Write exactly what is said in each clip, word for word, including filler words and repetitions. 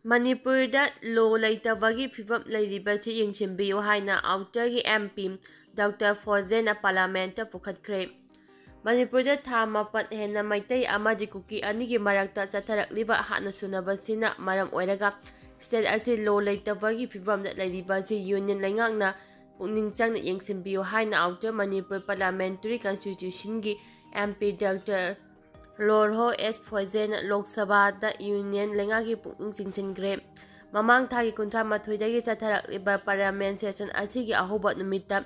ꯃꯅꯤꯄꯨꯔꯗ ꯂꯣ ꯂꯩꯇꯕꯒꯤ ꯐꯤꯕꯝ ꯂꯩꯔꯤꯕꯁꯤ ꯌꯦꯡꯁꯤꯟꯕꯤꯌꯨ ꯍꯥꯏꯅ ꯑꯥꯎꯇꯔꯒꯤ ꯑꯦꯝ ꯄꯤ ꯗꯣꯛꯇꯔ ꯐꯣꯖꯦꯅ ꯄꯥꯔꯂꯥꯃꯦꯟꯠꯇ ꯄꯨꯈꯠꯈ꯭ꯔꯦ꯫ ꯃꯅꯤꯄꯨꯔꯗ ꯊꯥ ꯃꯥꯄꯟ ꯍꯦꯟꯅ ꯃꯩꯇꯩ ꯑꯃꯗꯤ ꯀꯨꯀꯤ ꯑꯅꯤꯒꯤ ꯃꯔꯛꯇ ꯆꯠꯊꯔꯛꯂꯤꯕ ꯍꯥꯠꯅ ꯁꯨꯅꯕꯁꯤꯅ ꯃꯔꯝ ꯑꯣꯏꯔꯒ ꯁ꯭ꯇꯦꯠ ꯑꯁꯤ ꯂꯣ ꯂꯩꯇꯕꯒꯤ ꯐꯤꯕꯝꯗ ꯂꯩꯔꯤꯕ ꯑꯁꯤ ꯌꯨꯅꯤꯌꯟ ꯂꯩꯉꯥꯛꯅ ꯄꯨꯛꯅꯤꯡ ꯆꯪꯅ ꯌꯦꯡꯁꯤꯟꯕꯤꯌꯨ ꯍꯥꯏꯅ ꯑꯥꯎꯇꯔ ꯃꯅꯤꯄꯨꯔ ꯄꯥꯔꯂꯥꯃꯦꯟꯇꯔꯤ ꯀꯟꯁꯇꯤꯇ꯭ꯌꯨꯁꯟꯒꯤ M P doctor Lorho S ꯐꯣꯏꯖꯦꯅ ꯂꯣꯛ ꯁꯚꯥꯗ ꯌꯨꯅꯤꯌꯟ ꯂꯩꯉꯥꯛꯀꯤ ꯄꯨꯛꯅꯤꯡ ꯆꯤꯡꯁꯤꯟꯈ꯭ꯔꯦ꯫ ꯃꯃꯥꯡ ꯊꯥꯒꯤ ꯀꯨꯟꯊ꯭ꯔꯥ ꯃꯥꯊꯣꯏꯗꯒꯤ ꯆꯠꯊꯔꯛꯂꯤꯕ ꯄꯥꯔꯂꯤꯌꯥꯃꯦꯟ ꯁꯦꯁꯟ ꯑꯁꯤꯒꯤ ꯑꯍꯧꯕ ꯅꯨꯃꯤꯠꯇ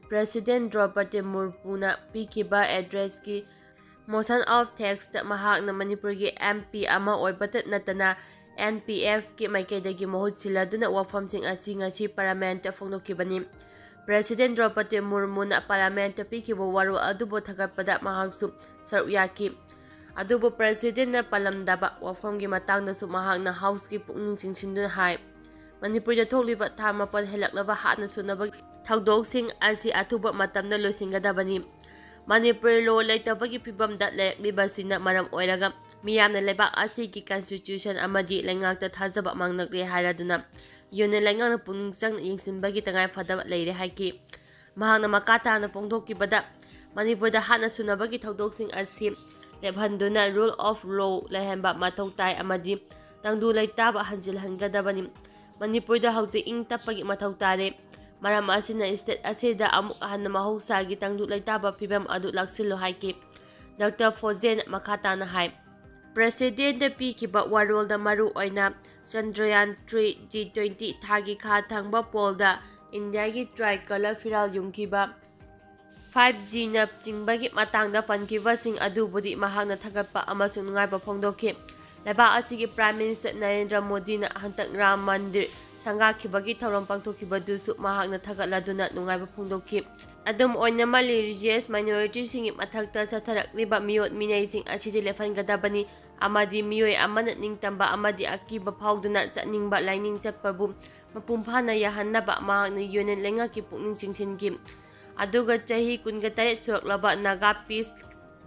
ꯄ꯭ꯔꯦꯁꯤꯗꯦꯟ ꯗ꯭ꯔꯧꯄꯗꯤ ꯃꯨꯔꯃꯨꯅ ꯄꯤꯈꯤꯕ ꯑꯦꯗ꯭ꯔꯦꯁꯀꯤ motion of thanksꯇ ꯃꯍꯥꯛꯅ ꯃꯅꯤꯄꯨꯔꯒꯤ ꯑꯦꯝ ꯄꯤ ꯑꯃ ꯑꯣꯏꯕꯇ ꯅꯠꯇꯅ ꯑꯦꯟ ꯄꯤ ꯑꯦꯐꯀꯤ ꯃꯥꯏꯀꯩꯗꯒꯤ ꯃꯍꯨꯠ ꯁꯤꯜꯂꯗꯨꯅ ꯋꯥꯐꯝꯁꯤꯡ ꯑꯁꯤ ꯉꯁꯤ ꯄꯥꯔꯂꯤꯌꯥꯃꯦꯟꯠꯇ ꯐꯣꯡꯗꯣꯛꯈꯤꯕꯅꯤ꯫ ꯄ꯭ꯔꯦꯁꯤꯗꯦꯟ ꯗ꯭ꯔꯧꯄꯗꯤ ꯃꯨꯔꯃꯨꯅ ꯄꯥꯔꯂꯤꯌꯥꯃꯦꯟꯠꯇ ꯄꯤꯈꯤꯕ ꯋꯥꯔꯣꯜ ꯑꯗꯨꯕꯨ ꯊꯥꯒꯠꯄꯗ ꯃꯍꯥꯛꯁꯨ ꯁꯔꯨꯛ ꯌꯥꯈꯤ꯫ ꯑꯗꯨꯕꯨ ꯄ꯭ꯔꯦꯁꯤꯗꯦꯟꯠꯅ ꯄꯜꯂꯝꯗꯕ ꯋꯥꯐꯝꯒꯤ ꯃꯇꯥꯡꯗꯁꯨ ꯃꯍꯥꯛꯅ ꯍꯥꯎꯁꯀꯤ ꯄꯨꯛꯅꯤꯡ ꯆꯤꯡꯁꯤꯟꯗꯨꯅ ꯍꯥꯏ, ꯃꯅꯤꯄꯨꯔꯗ ꯊꯣꯛꯂꯤꯕ ꯊꯥ ꯃꯥꯄꯜ ꯍꯦꯜꯂꯛꯂꯕ ꯍꯥꯠꯅ ꯁꯨꯅꯕꯒꯤ ꯊꯧꯗꯣꯛꯁꯤꯡ ꯑꯁꯤ ꯑꯊꯨꯕ ꯃꯇꯝꯗ ꯂꯣꯏꯁꯤꯟꯒꯗꯕꯅꯤ꯫ ꯃꯅꯤꯄꯨꯔ ꯂꯣ ꯂꯩꯇꯕꯒꯤ ꯐꯤꯕꯝꯗ ꯂꯩꯔꯛꯂꯤꯕꯁꯤꯅ ꯃꯔꯝ ꯑꯣꯏꯔꯒ ꯃꯤꯌꯥꯝꯅ ꯂꯩꯕꯥꯛ ꯑꯁꯤꯒꯤ ꯀꯟꯁꯇꯤꯇ꯭ꯌꯨꯁꯟ ꯑꯃꯗꯤ ꯂꯩꯉꯥꯛꯇ ꯊꯥꯖꯕ ꯃꯥꯡꯂꯛꯂꯦ ꯍꯥꯏꯔꯗꯨꯅ ꯌꯨꯅꯤꯌꯟ ꯂꯩꯉꯥꯛꯅ ꯄꯨꯛꯅꯤꯡ ꯆꯪꯅ ꯌꯦꯡꯁꯤꯟꯕꯒꯤ ꯇꯉꯥꯏ ꯐꯗꯕ ꯂꯩꯔꯦ ꯍꯥꯏꯈꯤ꯫ ꯃꯍꯥꯛꯅ ꯃꯈꯥ ꯇꯥꯅ ꯐꯣꯡꯗꯣꯛꯈꯤꯕꯗ, ꯃꯅꯤꯄꯨꯔꯗ ꯍꯥꯠꯅ ꯁꯨꯅꯕꯒꯤ ꯊꯧꯗꯣꯛꯁꯤꯡ ꯑꯁꯤ ꯂꯦꯞꯍꯟꯗꯨꯅ rule of law ꯂꯩꯍꯟꯕ ꯃꯊꯧ ꯇꯥꯏ ꯑꯃꯗꯤ ꯇꯪꯗꯨ ꯂꯩꯇꯥꯕ ꯍꯟꯖꯤꯜꯍꯟꯒꯗꯕꯅꯤ꯫ ꯃꯅꯤꯄꯨꯔꯗ ꯍꯧꯖꯤꯛ ꯏꯪ ꯇꯞꯄꯒꯤ ꯃꯊꯧ ꯇꯥꯔꯦ꯫ ꯃꯔꯝ ꯑꯁꯤꯅ ꯁ꯭ꯇꯦꯠ ꯑꯁꯤꯗ ꯑꯃꯨꯛ ꯍꯟꯅ ꯃꯍꯧꯁꯥꯒꯤ ꯇꯪꯗꯨ ꯂꯩꯇꯥꯕ ꯐꯤꯕꯝ ꯑꯗꯨ ꯂꯥꯛꯁꯤꯜꯂꯨ ꯍꯥꯏꯈꯤ꯫ ꯗꯣꯛꯇꯔ ꯐꯣꯖꯦꯟ ꯃꯈꯥ ꯇꯥꯅ ꯍꯥꯏ, ꯄ꯭ꯔꯦꯁꯤꯗꯦꯟꯠꯇ ꯄꯤꯈꯤꯕ ꯋꯥꯔꯣꯜꯗ ꯃꯔꯨ ꯑꯣꯏꯅ ꯆꯟꯗ꯭ꯔꯌꯥꯟ ꯊ꯭ꯔꯤ, ꯖꯤ ꯇ꯭ꯋꯦꯟꯇꯤ ꯊꯥꯒꯤ ꯈꯥ ꯊꯪꯕ ꯄꯣꯜꯗ ꯏꯟꯗꯤꯌꯥꯒꯤ ꯇ꯭ꯔꯥꯏꯀꯂꯔ ꯐꯤꯔꯥꯜ ꯌꯨꯡꯈꯤꯕ, ꯐꯥꯏꯚ ꯖꯤꯅ ꯆꯤꯡꯕꯒꯤ ꯃꯇꯥꯡꯗ ꯄꯟꯈꯤꯕꯁꯤꯡ ꯑꯗꯨꯕꯨꯗꯤ ꯃꯍꯥꯛꯅ ꯊꯥꯒꯠꯄ ꯑꯃꯁꯨꯡ ꯅꯨꯡꯉꯥꯏꯕ ꯐꯣꯡꯗꯣꯛꯈꯤ꯫ ꯂꯩꯕꯥꯛ ꯑꯁꯤꯒꯤ ꯄ꯭ꯔꯥꯏꯝ ꯃꯤꯅꯤꯁꯇꯔ ꯅꯔꯦꯟꯗ꯭ꯔ ꯃꯣꯗꯤꯅ ꯍꯟꯗꯛ ꯔꯥꯝ ꯃꯟꯗꯤꯔ ꯁꯪꯒꯥꯈꯤꯕꯒꯤ ꯊꯧꯔꯝ ꯄꯥꯡꯊꯣꯛꯈꯤꯕꯗꯨꯁꯨ ꯃꯍꯥꯛꯅ ꯊꯥꯒꯠꯂꯗꯨꯅ ꯅꯨꯡꯉꯥꯏꯕ ꯐꯣꯡꯗꯣꯛꯈꯤ꯫ ꯑꯗꯨꯝ ꯑꯣꯏꯅꯃꯛ, ꯔꯤꯂꯤꯖꯤꯌꯁ ꯃꯥꯏꯅꯣꯔꯤꯇꯤꯁꯤꯡꯒꯤ ꯃꯊꯛꯇ ꯆꯠꯊꯔꯛꯂꯤꯕ ꯃꯤꯑꯣꯠ ꯃꯤꯅꯩꯁꯤꯡ ꯑꯁꯤꯗꯤ ꯂꯦꯞꯍꯟꯒꯗꯕꯅꯤ ꯑꯃꯗꯤ ꯃꯤꯑꯣꯏ ꯑꯃꯅ ꯅꯤꯡꯇꯝꯕ ꯑꯃꯗꯤ ꯑꯀꯤꯕ ꯐꯥꯎꯗꯨꯅ ꯆꯠꯅꯤꯡꯕ ꯂꯥꯏꯅꯤꯡ ꯆꯠꯄꯕꯨ ꯃꯄꯨꯡ ꯐꯥꯅ ꯌꯥꯍꯟꯅꯕ ꯃꯍꯥꯛꯅ ꯌꯨꯅꯤꯌꯟ ꯂꯩꯉꯥꯛꯀꯤ ꯄꯨꯛꯅꯤꯡ ꯆꯤꯡꯁꯤꯟꯈꯤ꯫ ꯑꯗꯨꯒ ꯆꯍꯤ ꯀꯨꯟꯒ ꯇꯔꯦꯠ ꯁꯨꯔꯛꯂꯕ ꯅꯥꯒꯥ ꯄꯤꯁ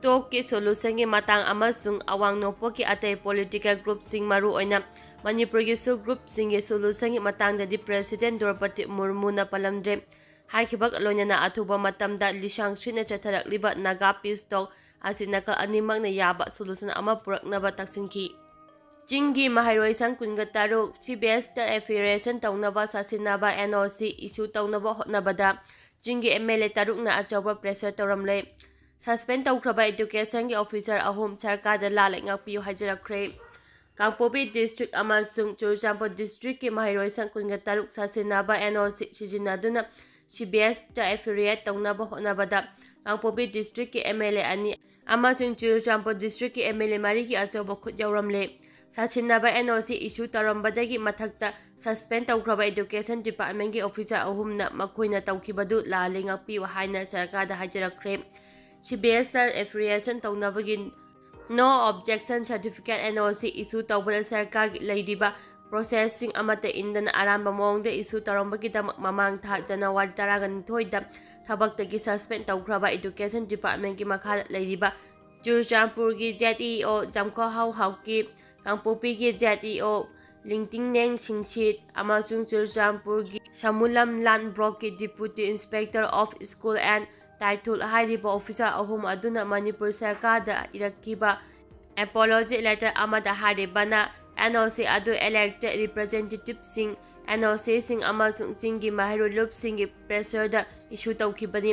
ꯇꯣꯛꯀꯤ ꯁꯣꯂꯨꯁꯟꯒꯤ ꯃꯇꯥꯡ ꯑꯃꯁꯨꯡ ꯑꯋꯥꯡ ꯅꯣꯡꯄꯣꯛꯀꯤ ꯑꯇꯩ ꯄꯣꯂꯤꯇꯤꯀꯦꯜ ꯒ꯭ꯔꯨꯞꯁꯤꯡ, ꯃꯔꯨꯑꯣꯏꯅ ꯃꯅꯤꯄꯨꯔꯒꯤ ꯁꯨ ꯒ꯭ꯔꯨꯞꯁꯤꯡꯒꯤ ꯁꯣꯂꯨꯁꯟꯒꯤ ꯃꯇꯥꯡꯗꯗꯤ ꯄ꯭ꯔꯦꯁꯤꯗꯦꯟ ꯗ꯭ꯔꯧꯄꯗꯤ ꯃꯨꯔꯃꯨꯅ ꯄꯜꯂꯝꯗ꯭ꯔꯦ꯫ ꯍꯥꯏꯈꯤꯕꯒ ꯂꯣꯏꯅꯅ ꯑꯊꯨꯕ ꯃꯇꯝꯗ ꯂꯤꯁꯥꯡ ꯁꯤꯠꯅ ꯆꯠꯊꯔꯛꯂꯤꯕ ꯅꯥꯒꯥ ꯄꯤꯁ ꯇꯣꯛ ꯑꯁꯤ ꯅꯥꯀꯜ ꯑꯅꯤꯃꯛꯅ ꯌꯥꯕ ꯁꯣꯂꯨꯁꯟ ꯑꯃ ꯄꯨꯔꯛꯅꯕ ꯇꯛꯁꯤꯟꯈꯤ꯫ ꯆꯤꯡꯒꯤ ꯃꯍꯩꯔꯣꯏꯁꯪ ꯀꯨꯟꯒ ꯇꯔꯨꯛ ꯁꯤ ꯕꯤ ꯑꯦꯁꯇ ꯑꯦꯐꯤꯂꯤꯌꯦꯁꯟ ꯇꯧꯅꯕ ꯁꯥꯁꯤꯟꯅꯕ ꯑꯦꯟ ꯑꯣ ꯁꯤ ꯏꯁꯨ ꯇꯧꯅꯕ ꯍꯣꯠꯅꯕꯗ ꯆꯤꯡꯒꯤ ꯑꯦꯝ ꯑꯦꯜ ꯑꯦ ꯇꯔꯨꯛꯅ ꯑꯆꯧꯕ ꯄ꯭ꯔꯦꯁꯔ ꯇꯧꯔꯝꯂꯦ꯫ ꯁꯁꯄꯦꯟ ꯇꯧꯈ꯭ꯔꯕ ꯏꯗꯨꯀꯦꯁꯟꯒꯤ ꯑꯣꯐꯤꯁꯔ ꯑꯍꯨꯝ ꯁꯔꯀꯥꯔꯗ ꯂꯥꯜꯂꯩ ꯉꯥꯛꯄꯤꯌꯨ ꯍꯥꯏꯖꯔꯛꯈ꯭ꯔꯦ꯫ ꯀꯥꯡꯄꯣꯛꯄꯤ ꯗꯤꯁꯇ꯭ꯔꯤꯛ ꯑꯃꯁꯨꯡ ꯆꯨꯔꯆꯥꯟꯄꯨꯔ ꯗꯤꯁꯇ꯭ꯔꯤꯛꯀꯤ ꯃꯍꯩꯔꯣꯏꯁꯪ ꯀꯨꯟꯒ ꯇꯔꯨꯛ ꯁꯥꯁꯤꯟꯅꯕ ꯑꯦꯟ ꯑꯣ ꯁꯤ ꯁꯤꯖꯤꯟꯅꯗꯨꯅ ꯁꯤ ꯕꯤ ꯑꯦꯁꯇ ꯑꯦꯐꯤꯂꯤꯌꯦꯠ ꯇꯧꯅꯕ ꯍꯣꯠꯅꯕꯗ ꯀꯥꯡꯄꯣꯛꯄꯤ ꯗꯤꯁꯇ꯭ꯔꯤꯛꯀꯤ ꯑꯦꯝ ꯑꯦꯜ ꯑꯦ ꯑꯅꯤ ꯑꯃꯁꯨꯡ ꯆꯨꯔꯆꯥꯟꯄꯨꯔ ꯗꯤꯁꯇ꯭ꯔꯤꯛꯀꯤ ꯑꯦꯝ ꯑꯦꯜ ꯑꯦ ꯃꯔꯤꯒꯤ ꯑꯆꯧꯕ ꯈꯨꯠ ꯌꯥꯎꯔꯝꯂꯦ꯫ ꯁꯥꯁꯤꯟꯅꯕ ꯑꯦꯟ ꯑꯣ ꯁꯤ ꯏꯁꯨ ꯇꯧꯔꯝꯕꯗꯒꯤ ꯃꯊꯛꯇ ꯁꯁꯄꯦꯟ ꯇꯧꯈ꯭ꯔꯕ ꯏꯗꯨꯀꯦꯁꯟ ꯗꯤꯄꯥꯔꯠꯃꯦꯟꯒꯤ ꯑꯣꯐꯤꯁꯔ ꯑꯍꯨꯝꯅ ꯃꯈꯣꯏꯅ ꯇꯧꯈꯤꯕꯗꯨ ꯂꯥꯜꯂꯦ, ꯉꯥꯛꯄꯤꯌꯨ ꯍꯥꯏꯅ ꯁꯔꯀꯥꯔꯗ ꯍꯥꯏꯖꯔꯛꯈ꯭ꯔꯦ꯫ ꯁꯤ ꯕꯤ ꯑꯦꯁꯇ ꯑꯦꯐꯤꯂꯤꯌꯦꯁꯟ ꯇꯧꯅꯕꯒꯤ ꯅꯣ objection certificate and O C ꯏꯁꯨ ꯇꯧꯕꯗ ꯁꯔꯀꯥꯔꯒꯤ ꯂꯩꯔꯤꯕ ꯄ꯭ꯔꯣꯁꯦꯁꯁꯤꯡ ꯑꯃꯠꯇ ꯏꯟꯗꯅ ꯑꯔꯥꯟꯕ ꯃꯑꯣꯡꯗ ꯏꯁꯨ ꯇꯧꯔꯝꯕꯒꯤꯗꯃꯛ ꯃꯃꯥꯡ ꯊꯥ ꯖꯅꯋꯥꯔꯤ ꯇꯔꯥꯒ ꯅꯤꯊꯣꯏꯗ ꯊꯕꯛꯇꯒꯤ ꯁꯁꯄꯦꯟ ꯇꯧꯈ꯭ꯔꯕ ꯏꯗꯨꯀꯦꯁꯟ ꯗꯤꯄꯥꯔꯠꯃꯦꯟꯒꯤ ꯃꯈꯥꯗ ꯂꯩꯔꯤꯕ ꯆꯨꯔꯆꯥꯟꯄꯨꯔꯒꯤ ꯖꯦꯠ ꯏ ꯑꯣ ꯖꯝꯈꯣꯍꯥꯎ ꯍꯥꯎꯀꯤꯞ, ꯀꯥꯡꯄꯣꯛꯄꯤꯒꯤ ꯖꯦꯠ ꯏ ꯑꯣ ꯂꯤꯡꯇꯤꯡꯅꯦꯡ ꯁꯤꯡꯁꯤꯠ ꯑꯃꯁꯨꯡ ꯆꯨꯔꯆꯥꯟꯄꯨꯔꯒꯤ ꯁꯃꯨꯂꯝ ꯂꯥꯟ ꯕ꯭ꯂꯣꯛꯀꯤ deputy inspector of school N Taithul ꯍꯥꯏꯔꯤꯕ ꯑꯣꯐꯤꯁꯥꯔ ꯑꯍꯨꯝ ꯑꯗꯨꯅ ꯃꯅꯤꯄꯨꯔ ꯁꯔꯀꯥꯔꯗ ꯏꯔꯛꯈꯤꯕ ꯑꯦꯄꯣꯂꯣꯖꯤ ꯂꯦꯇꯔ ꯑꯃꯗ ꯍꯥꯏꯔꯤꯕꯅ ꯑꯦꯟ ꯑꯣ ꯁꯤ ꯑꯗꯨ ꯏꯂꯦꯛꯇꯦꯗ ꯔꯤꯄ꯭ꯔꯖꯦꯟꯇꯦꯇꯤꯚꯁꯤꯡ, ꯑꯦꯟ ꯑꯣ ꯁꯤꯁꯤꯡ ꯑꯃꯁꯨꯡ ꯆꯤꯡꯒꯤ ꯃꯍꯩꯔꯣꯏ ꯂꯨꯞꯁꯤꯡꯒꯤ ꯄ꯭ꯔꯦꯁꯔꯗ ꯏꯁꯨ ꯇꯧꯈꯤꯕꯅꯤ꯫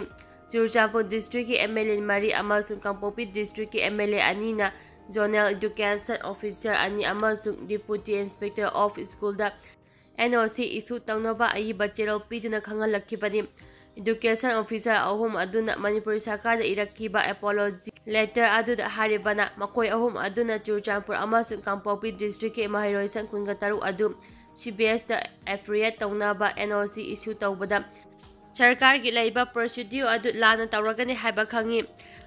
ꯆꯨꯔꯆꯥꯟꯄꯨꯔ ꯗꯤꯁꯇ꯭ꯔꯤꯛꯀꯤ ꯑꯦꯝ ꯑꯦꯜ ꯑꯦ ꯃꯔꯤ ꯑꯃꯁꯨꯡ ꯀꯥꯡꯄꯣꯛꯄꯤ ꯗꯤꯁꯇ꯭ꯔꯤꯛꯀꯤ ꯑꯦꯝ ꯑꯦꯜ ꯑꯦ ꯑꯅꯤꯅ ꯖꯣꯅꯦꯜ ꯏꯗꯨꯀꯦꯁꯟ ꯑꯣꯐꯤꯁꯥꯔ ꯑꯅꯤ ꯑꯃꯁꯨꯡ ꯗꯤꯄꯨꯇꯤ ꯏꯟꯁꯄꯦꯛꯇꯔ ꯑꯣꯐ ꯁ꯭ꯀꯨꯜꯗ ꯑꯦꯟ ꯑꯣ ꯁꯤ ꯏꯁꯨ ꯇꯧꯅꯕ ꯑꯏꯕ ꯆꯦꯔꯣꯜ ꯄꯤꯗꯨꯅ ꯈꯪꯍꯜꯂꯛꯈꯤꯕꯅꯤ꯫ ꯏꯗꯨꯀꯦꯁꯟ ꯑꯣꯐꯤꯁꯥꯔ ꯑꯍꯨꯝ ꯑꯗꯨꯅ ꯃꯅꯤꯄꯨꯔ ꯁꯔꯀꯥꯔꯗ ꯏꯔꯛꯈꯤꯕ ꯑꯦꯄꯣꯂꯣꯖꯤ ꯂꯦꯇꯔ ꯑꯗꯨꯗ ꯍꯥꯏꯔꯤꯕꯅ, ꯃꯈꯣꯏ ꯑꯍꯨꯝ ꯑꯗꯨꯅ ꯆꯨꯔꯆꯥꯟꯄꯨꯔ ꯑꯃꯁꯨꯡ ꯀꯥꯡꯄꯣꯛꯄꯤ ꯗꯤꯁꯇ꯭ꯔꯤꯛꯀꯤ ꯃꯍꯩꯔꯣꯏꯁꯪ ꯀꯨꯟꯒ ꯇꯔꯨꯛ ꯑꯗꯨ ꯁꯤ ꯕꯤ ꯑꯦꯁꯇ ꯑꯦꯐꯤꯂꯤꯌꯦꯠ ꯇꯧꯅꯕ ꯑꯦꯟ ꯑꯣ ꯁꯤ ꯏꯁꯨ ꯇꯧꯕꯗ ꯁꯔꯀꯥꯔꯒꯤ ꯂꯩꯕ ꯄ꯭ꯔꯣꯁꯤꯗ꯭ꯌꯨ ꯑꯗꯨ ꯂꯥꯟꯅ ꯇꯧꯔꯒꯅꯤ ꯍꯥꯏꯕ ꯈꯪꯏ꯫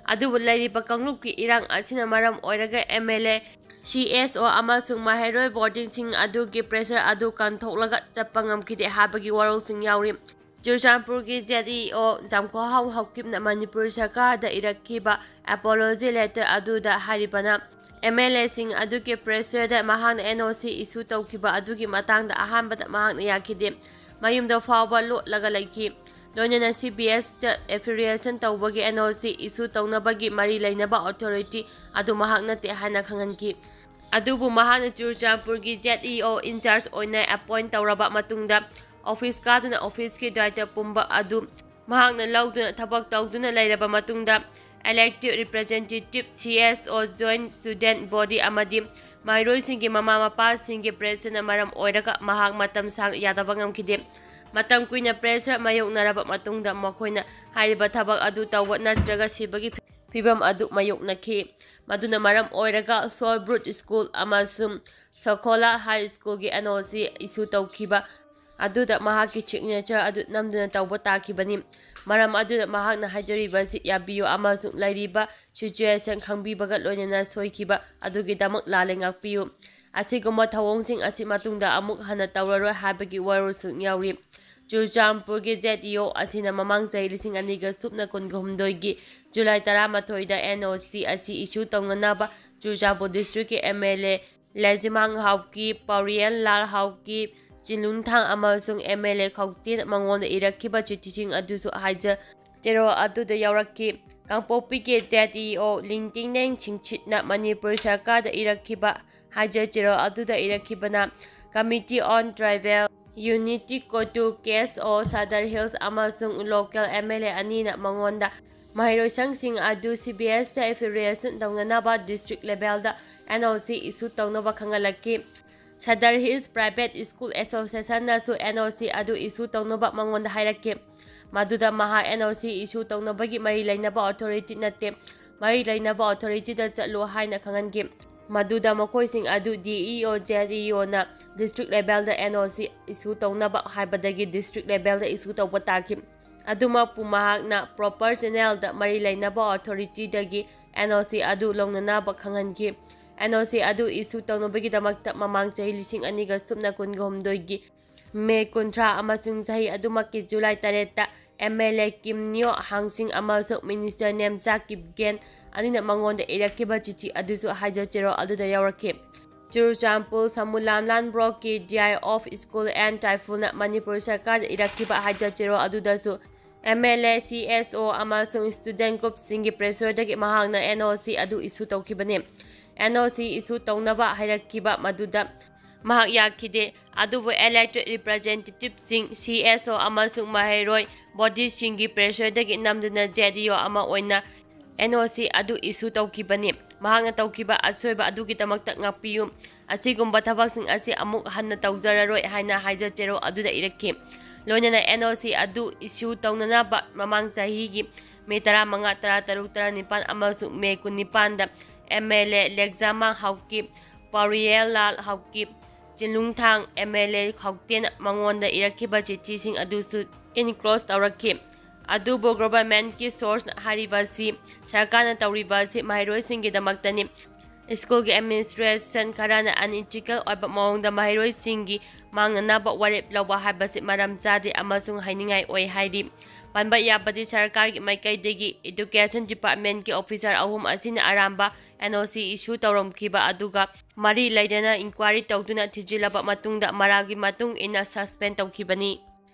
ꯑꯗꯨꯕꯨ ꯂꯩꯔꯤꯕ ꯀꯥꯡꯂꯨꯞꯀꯤ ꯏꯔꯥꯡ ꯑꯁꯤꯅ ꯃꯔꯝ ꯑꯣꯏꯔꯒ M L A, C S ꯑꯣ ꯑꯃꯁꯨꯡ ꯃꯍꯩꯔꯣꯏ ꯕꯣꯔꯗꯤꯡꯁꯤꯡ ꯑꯗꯨꯒꯤ ꯄ꯭ꯔꯦꯁꯔ ꯑꯗꯨ ꯀꯟꯊꯣꯛꯂꯒ ꯆꯠꯄ ꯉꯝꯈꯤꯗꯦ ꯍꯥꯏꯕꯒꯤ ꯋꯥꯔꯣꯜꯁꯤꯡ ꯌꯥꯎꯔꯤ꯫ ꯆꯨꯔꯆꯥꯟꯄꯨꯔꯒꯤ ꯖꯦꯠ ꯏ ꯑꯣ ꯖꯝꯈꯣꯍꯥꯎ ꯍꯥꯎꯀꯤꯞꯅ ꯃꯅꯤꯄꯨꯔ ꯁꯔꯀꯥꯔꯗ ꯏꯔꯛꯈꯤꯕ ꯑꯦꯄꯣꯂꯣꯖꯤ ꯂꯦꯇꯔ ꯑꯗꯨꯗ ꯍꯥꯏꯔꯤꯕꯅ, ꯑꯦꯝ ꯑꯦꯜ ꯑꯦꯁꯤꯡ ꯑꯗꯨꯒꯤ ꯄ꯭ꯔꯦꯁꯔꯗ ꯃꯍꯥꯛꯅ ꯑꯦꯟ ꯑꯣ ꯁꯤ ꯏꯁꯨ ꯇꯧꯈꯤꯕ ꯑꯗꯨꯒꯤ ꯃꯇꯥꯡꯗ ꯑꯍꯥꯟꯕꯗ ꯃꯍꯥꯛꯅ ꯌꯥꯈꯤꯗꯦ꯫ ꯃꯌꯨꯝꯗ ꯐꯥꯎꯕ ꯂꯣꯠꯂꯒ ꯂꯩꯈꯤ꯫ ꯂꯣꯏꯅꯅ ꯁꯤ ꯕꯤ ꯑꯦꯁꯇ ꯑꯦꯐꯤꯂꯤꯌꯦꯁꯟ ꯇꯧꯕꯒꯤ ꯑꯦꯟ ꯑꯣ ꯁꯤ ꯏꯁꯨ ꯇꯧꯅꯕꯒꯤ ꯃꯔꯤ ꯂꯩꯅꯕ ꯑꯣꯊꯣꯔꯤꯇꯤ ꯑꯗꯨ ꯃꯍꯥꯛ ꯅꯠꯇꯦ ꯍꯥꯏꯅ ꯈꯪꯍꯟꯈꯤ꯫ ꯑꯗꯨꯕꯨ ꯃꯍꯥꯛꯅ ꯆꯨꯔꯆꯥꯟꯄꯨꯔꯒꯤ ꯖꯦꯠ ꯏ ꯑꯣ ꯏꯟꯆꯥꯔꯖ ꯑꯣꯏꯅ ꯑꯦꯄꯣꯏꯟ ꯇꯧꯔꯕ ꯃꯇꯨꯡꯗ ꯑꯣꯐꯤꯁ ꯀꯥꯗꯨꯅ ꯑꯣꯐꯤꯁꯀꯤ ꯗꯥꯏꯇ ꯄꯨꯝꯕ ꯑꯗꯨ ꯃꯍꯥꯛꯅ ꯂꯧꯗꯨꯅ ꯊꯕꯛ ꯇꯧꯗꯨꯅ ꯂꯩꯔꯕ ꯃꯇꯨꯡꯗ, ꯏꯂꯦꯛꯇꯦꯗ ꯔꯤꯄ꯭ꯔꯖꯦꯟꯇꯦꯇꯤꯚ, ꯁꯤ ꯑꯦꯁ ꯑꯣ, ꯖꯣꯏꯟꯠ ꯁ꯭ꯇꯨꯗꯦꯟꯠ ꯕꯣꯗꯤ ꯑꯃꯗꯤ ꯃꯍꯩꯔꯣꯏꯁꯤꯡꯒꯤ ꯃꯃꯥ ꯃꯄꯥꯁꯤꯡꯒꯤ ꯄ꯭ꯔꯦꯁꯔꯅ ꯃꯔꯝ ꯑꯣꯏꯔꯒ ꯃꯍꯥꯛ ꯃꯇꯝ ꯁꯥꯡꯅ ꯌꯥꯗꯕ ꯉꯝꯈꯤꯗꯦ꯫ ꯃꯇꯝ ꯀꯨꯏꯅ ꯄ꯭ꯔꯦꯁꯔ ꯃꯥꯌꯣꯛꯅꯔꯕ ꯃꯇꯨꯡꯗ ꯃꯈꯣꯏꯅ ꯍꯥꯏꯔꯤꯕ ꯊꯕꯛ ꯑꯗꯨ ꯇꯧꯕ ꯅꯠꯇ꯭ꯔꯒ ꯁꯤꯕꯒꯤ ꯐꯤꯕꯝ ꯑꯗꯨ ꯃꯥꯌꯣꯛꯅꯈꯤ꯫ ꯃꯗꯨꯅ ꯃꯔꯝ ꯑꯣꯏꯔꯒ ꯁꯣꯜꯕ꯭ꯔꯨꯠ ꯁ꯭ꯀꯨꯜ ꯑꯃꯁꯨꯡ ꯁꯈꯣꯂꯥ ꯍꯥꯏ ꯁ꯭ꯀꯨꯜꯒꯤ ꯑꯦꯟ ꯑꯣ ꯁꯤ ꯏꯁꯨ ꯇꯧꯈꯤꯕ ꯑꯗꯨꯗ ꯃꯍꯥꯛꯀꯤ ꯁꯤꯒꯅꯦꯆꯔ ꯑꯗꯨ ꯅꯝꯗꯨꯅ ꯇꯧꯕ ꯇꯥꯈꯤꯕꯅꯤ꯫ ꯃꯔꯝ ꯑꯗꯨꯅ ꯃꯍꯥꯛꯅ ꯍꯥꯏꯖꯔꯤꯕ ꯑꯁꯤ ꯌꯥꯕꯤꯌꯨ ꯑꯃꯁꯨꯡ ꯂꯩꯔꯤꯕ ꯁꯤꯆꯨꯌꯦꯁꯟ ꯈꯪꯕꯤꯕꯒ ꯂꯣꯏꯅꯅ ꯁꯣꯏꯈꯤꯕ ꯑꯗꯨꯒꯤꯗꯃꯛ ꯂꯥꯜꯂꯦ ꯉꯥꯛꯄꯤꯌꯨ꯫ ꯑꯁꯤꯒꯨꯝꯕ ꯊꯧꯑꯣꯡꯁꯤꯡ ꯑꯁꯤ ꯃꯇꯨꯡꯗ ꯑꯃꯨꯛ ꯍꯟꯅ ꯇꯧꯔꯔꯣꯏ ꯍꯥꯏꯕꯒꯤ ꯋꯥꯔꯣꯜꯁꯨ ꯌꯥꯎꯔꯤ꯫ ꯆꯨꯔꯆꯥꯟꯄꯨꯔꯒꯤ ꯖꯦꯠ ꯏ ꯑꯣ ꯑꯁꯤꯅ ꯃꯃꯥꯡ ꯆꯍꯤ ꯂꯤꯁꯤꯡ ꯑꯅꯤꯒ ꯁꯨꯞꯅ ꯀꯨꯟꯒ ꯍꯨꯝꯗꯣꯏꯒꯤ ꯖꯨꯂꯥꯏ ꯇꯔꯥꯃꯥꯊꯣꯏꯗ ꯑꯦꯟ ꯑꯣ ꯁꯤ ꯑꯁꯤ ꯏꯁꯨ ꯇꯧꯅꯅꯕ ꯆꯨꯔꯆꯥꯟꯄꯨꯔ ꯗꯤꯁꯇ꯭ꯔꯤꯛꯀꯤ ꯑꯦꯝ ꯑꯦꯜ ꯑꯦ ꯂꯦꯖꯤꯃꯥꯡ ꯍꯥꯎꯀꯤꯞ, ꯄꯥꯎꯔꯤꯌꯦꯟ ꯂꯥꯜ ꯍꯥꯎꯀꯤꯞ, ꯆꯤꯟꯂꯨꯟꯊꯥꯡ ꯑꯃꯁꯨꯡ ꯑꯦꯝ ꯑꯦꯜ ꯑꯦ ꯈꯧꯇꯦꯅ ꯃꯉꯣꯟꯗ ꯏꯔꯛꯈꯤꯕ ꯆꯤꯊꯤꯁꯤꯡ ꯑꯗꯨꯁꯨ ꯍꯥꯏꯖ ꯆꯦꯔꯣꯜ ꯑꯗꯨꯗ ꯌꯥꯎꯔꯛꯈꯤ꯫ ꯀꯥꯡꯄꯣꯛꯄꯤꯒꯤ ꯖꯦꯠ ꯏ ꯑꯣ ꯂꯤꯡꯇꯤꯡꯅꯦꯡ ꯁꯤꯡꯁꯤꯠꯅ ꯃꯅꯤꯄꯨꯔ ꯁꯔꯀꯥꯔꯗ ꯏꯔꯛꯈꯤꯕ ꯍꯥꯏꯖ ꯆꯦꯔꯣꯜ ꯑꯗꯨꯗ ꯏꯔꯛꯈꯤꯕꯅ, Committee on Tribal Unity, ꯀꯣꯇꯨ, ꯀꯦ ꯑꯦꯁ ꯑꯣ, ꯁꯗꯔ ꯍꯤꯜꯁ ꯑꯃꯁꯨꯡ ꯂꯣꯀꯦꯜ ꯑꯦꯝ ꯑꯦꯜ ꯑꯦ ꯑꯅꯤꯅ ꯃꯉꯣꯟꯗ ꯃꯍꯩꯔꯣꯏꯁꯪꯁꯤꯡ ꯑꯗꯨ ꯁꯤ ꯕꯤ ꯑꯦꯁꯇ ꯑꯦꯐꯤꯂꯤꯌꯦꯁꯟ ꯇꯧꯅꯅꯕ ꯗꯤꯁꯇ꯭ꯔꯤꯛ ꯂꯦꯚꯦꯜꯗ ꯑꯦꯟ ꯑꯣ ꯁꯤ ꯏꯁꯨ ꯇꯧꯅꯕ ꯈꯪꯍꯜꯂꯛꯈꯤ꯫ Sadar hills private school ꯑꯦꯁꯣꯁꯤꯌꯦꯁꯟꯅꯁꯨ and O ꯁꯤ ꯑꯗꯨ ꯏꯁꯨ ꯇꯧꯅꯕ ꯃꯉꯣꯟꯗ ꯍꯥꯏꯔꯛꯈꯤ꯫ ꯃꯗꯨꯗ ꯃꯍꯥꯛ ꯑꯦꯟ ꯑꯣ ꯁꯤ ꯏꯁꯨ ꯇꯧꯅꯕꯒꯤ ꯃꯔꯤ ꯂꯩꯅꯕ ꯑꯣꯊꯣꯔꯤꯇꯤ ꯅꯠꯇꯦ, ꯃꯔꯤ ꯂꯩꯅꯕ ꯑꯣꯊꯣꯔꯤꯇꯤꯗ ꯆꯠꯂꯨ ꯍꯥꯏꯅ ꯈꯪꯍꯟꯈꯤ꯫ ꯃꯗꯨꯗ ꯃꯈꯣꯏꯁꯤꯡ ꯑꯗꯨ D E O, Z E ꯑꯣꯅ ꯗꯤꯁꯇ꯭ꯔꯤꯛ ꯂꯦꯚꯦꯜꯗ ꯑꯦꯟ ꯑꯣ ꯁꯤ ꯏꯁꯨ ꯇꯧꯅꯕ ꯍꯥꯏꯕꯗꯒꯤ ꯗꯤꯁꯇ꯭ꯔꯤꯛ ꯂꯦꯚꯦꯜꯗ ꯏꯁꯨ ꯇꯧꯕ ꯇꯥꯈꯤ꯫ ꯑꯗꯨꯃꯛꯄꯨ ꯃꯍꯥꯛꯅ ꯄ꯭ꯔꯣꯄꯔ ꯆꯦꯅꯦꯜꯗ ꯃꯔꯤ ꯂꯩꯅꯕ ꯑꯣꯊꯣꯔꯤꯇꯤꯗꯒꯤ ꯑꯦꯟ ꯑꯣ ꯁꯤ ꯑꯗꯨ ꯂꯧꯅꯅꯕ ꯈꯪꯍꯟꯈꯤ꯫ ꯑꯦꯟ ꯑꯣ ꯁꯤ ꯑꯗꯨ ꯏꯁꯨ ꯇꯧꯅꯕꯒꯤꯗꯃꯛꯇ ꯃꯃꯥꯡ ꯆꯍꯤ ꯂꯤꯁꯤꯡ ꯑꯅꯤꯒ ꯁꯨꯞꯅ ꯀꯨꯟꯒ ꯍꯨꯝꯗꯣꯏꯒꯤ ꯃꯦ ꯀꯨꯟꯊ꯭ꯔꯥ ꯑꯃꯁꯨꯡ ꯆꯍꯤ ꯑꯗꯨꯃꯛꯀꯤ ꯖꯨꯂꯥꯏ ꯇꯔꯦꯠꯇ ꯑꯦꯝ ꯑꯦꯜ ꯑꯦ ꯀꯤꯝ ꯅꯤꯌꯣ ꯍꯥꯡꯁꯤꯡ ꯑꯃꯁꯨꯡ ꯃꯤꯅꯤꯁꯇꯔ ꯅꯦꯝꯆꯥ ꯀꯤꯞꯒꯦꯟ ꯑꯅꯤꯅ ꯃꯉꯣꯟꯗ ꯏꯔꯛꯈꯤꯕ ꯆꯤꯊꯤ ꯑꯗꯨꯁꯨ ꯍꯥꯏꯖ ꯆꯦꯔꯣꯜ ꯑꯗꯨꯗ ꯌꯥꯎꯔꯛꯈꯤ꯫ Churachandpur ꯁꯃꯨꯂꯥꯝꯂꯥꯟ ꯕ꯭ꯂꯣꯛꯀꯤ D I of School and Typhoon ꯅ ꯃꯅꯤꯄꯨꯔ ꯁꯔꯀꯥꯔꯗ ꯏꯔꯛꯈꯤꯕ ꯍꯥꯏꯖ ꯆꯦꯔꯣꯜ ꯑꯗꯨꯗꯁꯨ M L A, C S O ꯑꯃꯁꯨꯡ student group ꯁꯤꯡꯒꯤ pressure ꯗꯒꯤ ꯃꯍꯥꯛꯅ N O C ꯑꯗꯨ issue ꯇꯧꯈꯤꯕꯅꯤ꯫ N O C issue ꯇꯧꯅꯕ ꯍꯥꯏꯔꯛꯈꯤꯕ ꯃꯗꯨꯗ ꯃꯍꯥꯛ ꯌꯥꯈꯤꯗꯦ, ꯑꯗꯨꯕꯨ elected representative ꯁꯤꯡ, C S O ꯑꯃꯁꯨꯡ ꯃꯍꯩꯔꯣꯏ body ꯁꯤꯡꯒꯤ pressure ꯗꯒꯤ ꯅꯝꯗꯨꯅ Z D O ꯑꯃ ꯑꯣꯏꯅ N O C ꯑꯗꯨ issue ꯇꯧꯈꯤꯕꯅꯤ꯫ ꯃꯍꯥꯛꯅ ꯇꯧꯈꯤꯕ ꯑꯁꯣꯏꯕ ꯑꯗꯨꯒꯤꯗꯃꯛꯇ ꯉꯥꯛꯄꯤꯌꯨ꯫ ꯑꯁꯤꯒꯨꯝꯕ ꯊꯕꯛꯁꯤꯡ ꯑꯁꯤ ꯑꯃꯨꯛ ꯍꯟꯅ ꯇꯧꯖꯔꯔꯣꯏ ꯍꯥꯏꯅ ꯍꯥꯏꯖ ꯆꯦꯔꯣꯜ ꯑꯗꯨꯗ ꯏꯔꯛꯈꯤ꯫ ꯂꯣꯏꯅꯅ N O C ꯑꯗꯨ issue ꯇꯧꯅꯅꯕ ꯃꯃꯥꯡ ꯆꯍꯤꯒꯤ May ꯇꯔꯥꯃꯉꯥ, ꯇꯔꯥꯇꯔꯨꯛ, ꯇꯔꯥꯅꯤꯄꯥꯟ ꯑꯃꯁꯨꯡ May ꯀꯨꯟꯅꯤꯄꯥꯟꯗ M L A ꯂꯦꯛꯖꯥꯃꯥ Haokip, ꯄꯥꯎꯔꯤꯌꯦꯜ Lal Haokip, ꯆꯤꯡꯂꯨꯡꯊꯥꯡ M L A ꯍꯥꯎꯇꯦꯟ ꯃꯉꯣꯟꯗ ꯏꯔꯛꯈꯤꯕ ꯆꯤꯊꯤꯁꯤꯡ ꯑꯗꯨꯁꯨ enclose ꯇꯧꯔꯛꯈꯤ꯫ ꯑꯗꯨꯕꯨ government ꯀꯤ source ꯅ ꯍꯥꯏꯔꯤꯕ ꯑꯁꯤ ꯁꯔꯀꯥꯔꯅ ꯇꯧꯔꯤꯕ ꯑꯁꯤ ꯃꯍꯩꯔꯣꯏꯁꯤꯡꯒꯤꯗꯃꯛꯇꯅꯤ꯫ School ꯒꯤ administration ꯈꯔꯅ unethical ꯑꯣꯏꯕ ꯃꯑꯣꯡꯗ ꯃꯍꯩꯔꯣꯏꯁꯤꯡꯒꯤ ꯃꯥꯡꯅꯅꯕ ꯋꯥꯔꯦꯞ ꯂꯧꯕ ꯍꯥꯏꯕꯁꯤ ꯃꯔꯝ ꯆꯥꯗꯦ ꯑꯃꯁꯨꯡ ꯍꯥꯏꯅꯤꯡꯉꯥꯏ ꯑꯣꯏ ꯍꯥꯏꯔꯤ꯫ ꯄꯟꯕ ꯌꯥꯕꯗꯤ ꯁꯔꯀꯥꯔꯒꯤ ꯃꯥꯏꯀꯩꯗꯒꯤ education department ꯀꯤ officer ꯑꯍꯨꯝ ꯑꯁꯤꯅ ꯑꯔꯥꯟꯕ N O C issue ꯇꯧꯔꯝꯈꯤꯕ ꯑꯗꯨꯒ ꯃꯔꯤ ꯂꯩꯅꯅ inquiry ꯇꯧꯗꯨꯅ ꯊꯤꯖꯤꯜꯂꯕ ꯃꯇꯨꯡꯗ ꯃꯔꯥꯜꯒꯤ ꯃꯇꯨꯡ ꯏꯟꯅ suspend ꯇꯧꯈꯤꯕꯅꯤ꯫